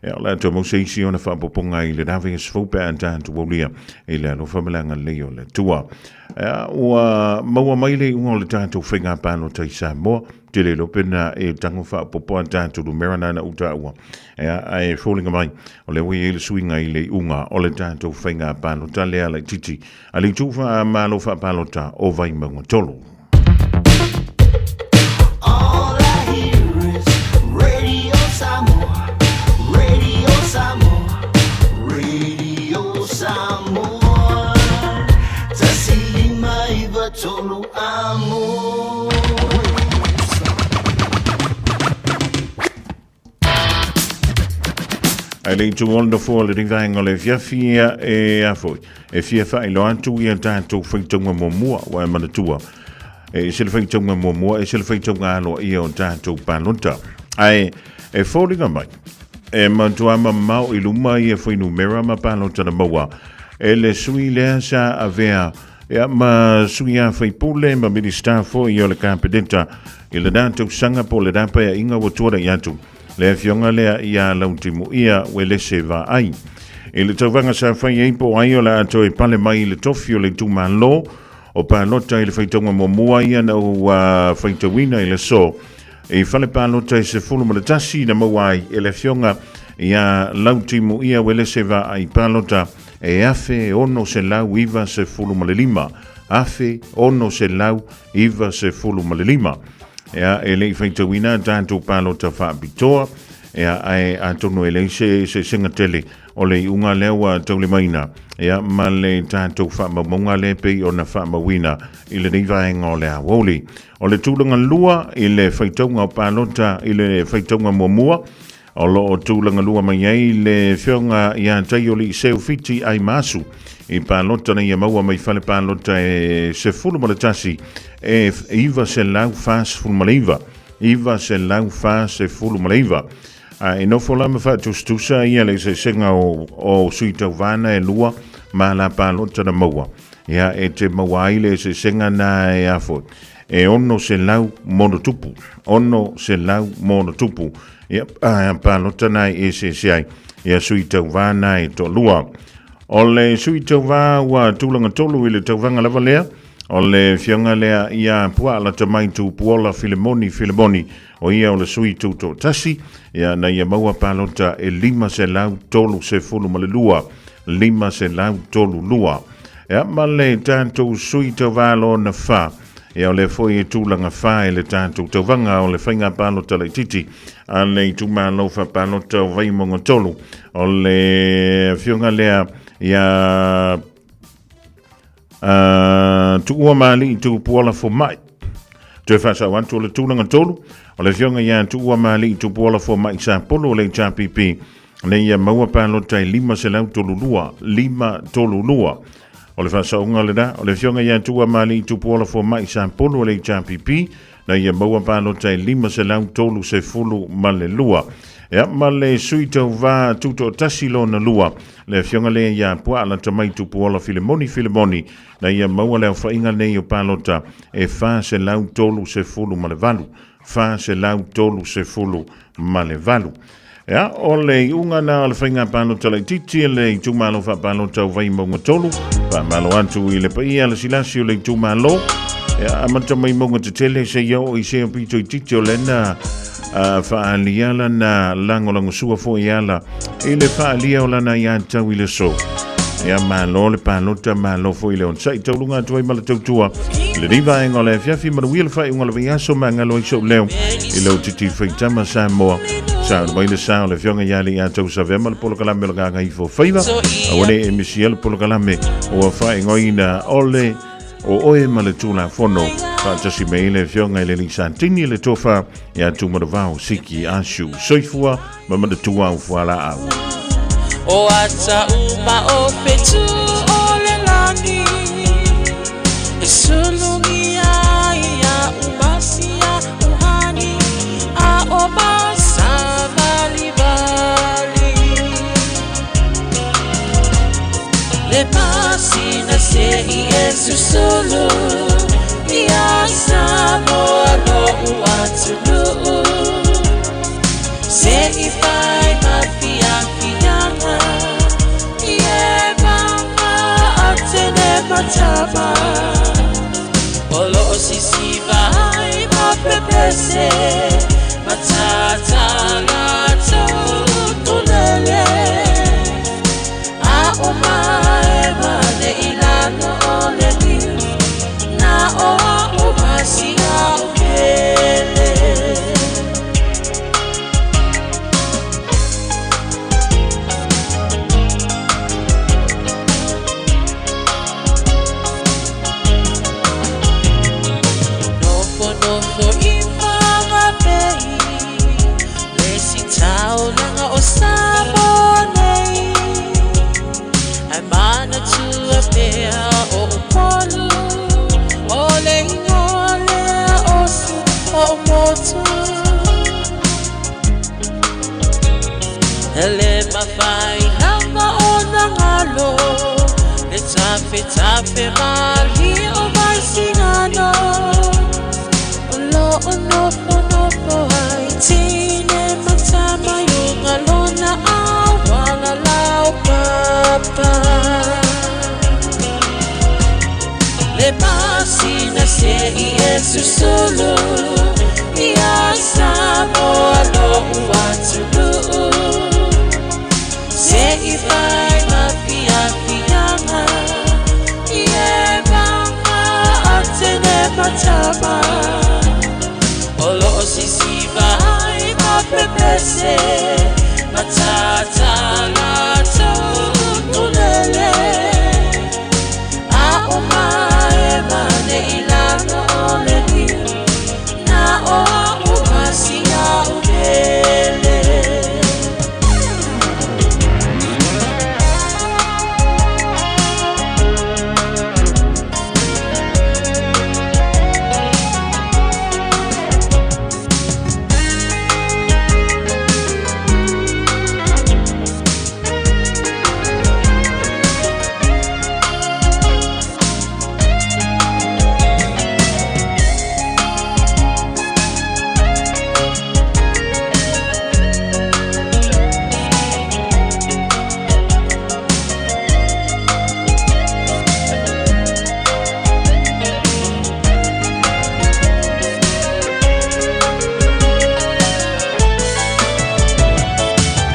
E o le a toe mau se isi ona faapopoga i le nave e sefou pe a tatou aulia i le alofa ma le agalelei o le Atua. Ua maua mai le iuga o le tatou faiga palota i Samoa, tele lope na e tango faapopo a tatou lumera na na uta ua. Ae foliga mai, o lea ua i ai le suiga i le iuga o le tatou faiga palota lea laititi a le itu faamalo faapalota o Vaimauga 3. All I hear is Radio Samoa, Radio Samoa, Radio Samoa. 105 3 amo. Ae le itu o le nofoa o lenei vaega o le afiafi e a foi. E fia faailoa atu ia tatou faitauga muamua ua e manatua. E ese le faitauga muamua, ese le faitauga aloaia o tatou palota. Ae e foliga mai, e matua mamao i luma ia fuainumera ma palota na maua e le sui lea sa avea ia ma sui a faipule ma Minista foi o le Kapeneta i lena tausaga po o lena paeaiga ua tuanai atu. Le afioga lea ia Lautimuia Uelese Vaai. I le tauvaga sa fai ai po o ai o le a toe pale mai i le tofi o le itumalo o palota i le faitauga muamua ia na ua faitauina i le aso i fale palota e 11 na maua ai e le afioga ia Lautimuia Uelese Vaai palota. e 1695, 1695. Ia, e le i faitauina tatou palota faapitoa, ia, ae atonu e leai se eseesega tele o le iuga lea ua taulimaina, ia, ma le tatou faamaumauga lea e pei ona faamauina i lenei vaega o le aoauli. O le tulaga lua i le faitauga o palota i le faitauga muamua, o lo o tulaga lua mai ai le afioga ia Taioli Seufiti Aimaasu i palota na ia maua mai fale palota e 11 e 949, 949. A e nofo la ma faatusatusa ia le eseesega o sui tauva na e lua ma la palota na maua. Ia e te maua ai le eseesega na e a foi e 600 monotupu, 600 monotupu. Ia, a palota na e eseese ai ia sui tauva na e toalua. O le sui tauva ua tulaga tolu i le tauvaga lava lea, o le afioga lea ia Puaalata mai Tupuola Filemoni Filemoni, o ia o le sui tutoatasi, ia na ia maua palota e 532, 532. Ia ma le tatou sui tauva lona fa, ia o lea foi e tulaga fa i le tatou tauvaga o le faiga palota laitiiti a le itumalo faapalota o Vaimauga 3, o le afioga lea ia Tuua Mali'i Tupuola Fomai. Toe faasao atu o le tulaga tolu, o le afioga ia Tuua Mali'i Tupuola Fomai Sapolo o le HRPP, na ia maua palota e 532, 532. O le faasaoga lena, o le afioga ia Tuua Mali'i Tupuola Fomai Sapolo o le HRPP, na ia maua palota e 532. Ia, ma le sui tauva tutoatasi lona lua, le afioga lea ia Puaalata mai Tupuola Filemoni Filemoni, na ia maua le aofaiga nei o palota e 438, 438. Ia, o le iuga na o le faiga palota laitiiti le itumalo faapalota o Vaimauga 3. Faamalo atu i le paia le silasi o le itumalo. Ia, amata mai mauga tetele seia oo i sea pito itiiti o lena faalia lana lagolagosua foi ala i le faalia o lana ia tau i le aso. Ia, malo le palota, malo foi le onosai. Tauluga atu ai ma le tautua i lenei vaega o le afiafi, manuia le faaiuga o le vaiaso, magalo ai sou leo i lou titi faitama Samoa. Sa mai le sa o le afioga ia Alii Atau Savea ma le polokalame o le Gagaifo Faiva. Aua ne i e misia le polokalame ua faaigoaina o le o oe ma le Tulafono. Faatasi mai le afioga i le Alii Satini le tofa ia Tumanavao Siki Ashu. Soifua ma manatua au fualaau. O ata uma o fetu o le lani E sulugia ia umasia uhani A o masa vali vali Le pasina se i e susulu Ia Samoa lo uatunuu Se i fai ma fiafiaga I e mama a tene matama O lo o sisiva ai ma pepese Matata latou tulele A o mae ma ne i lalo o le liu Na o a o masia o pele. Nofo nofo i Whanganui Le si taulaga o Samoa nei Ai manatua pea o Upolu O le ingoa lea o si o motu E le mafai lava ona galo Le tafetafe malie o Vaisigano O lo o nofonofo ai tine ma tama i uga lona auala laupapa Le masina se i e susulu Ia Samoa lo'u atunuu Se i fai ma fiafiaga. se Matatala tulele A o mae mane ilalo o le niu Na o a umasia o pele.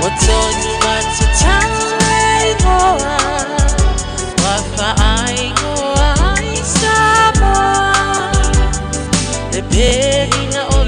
O tonu matatau ngoa, wa whaingoa ai Samoa. Le perina o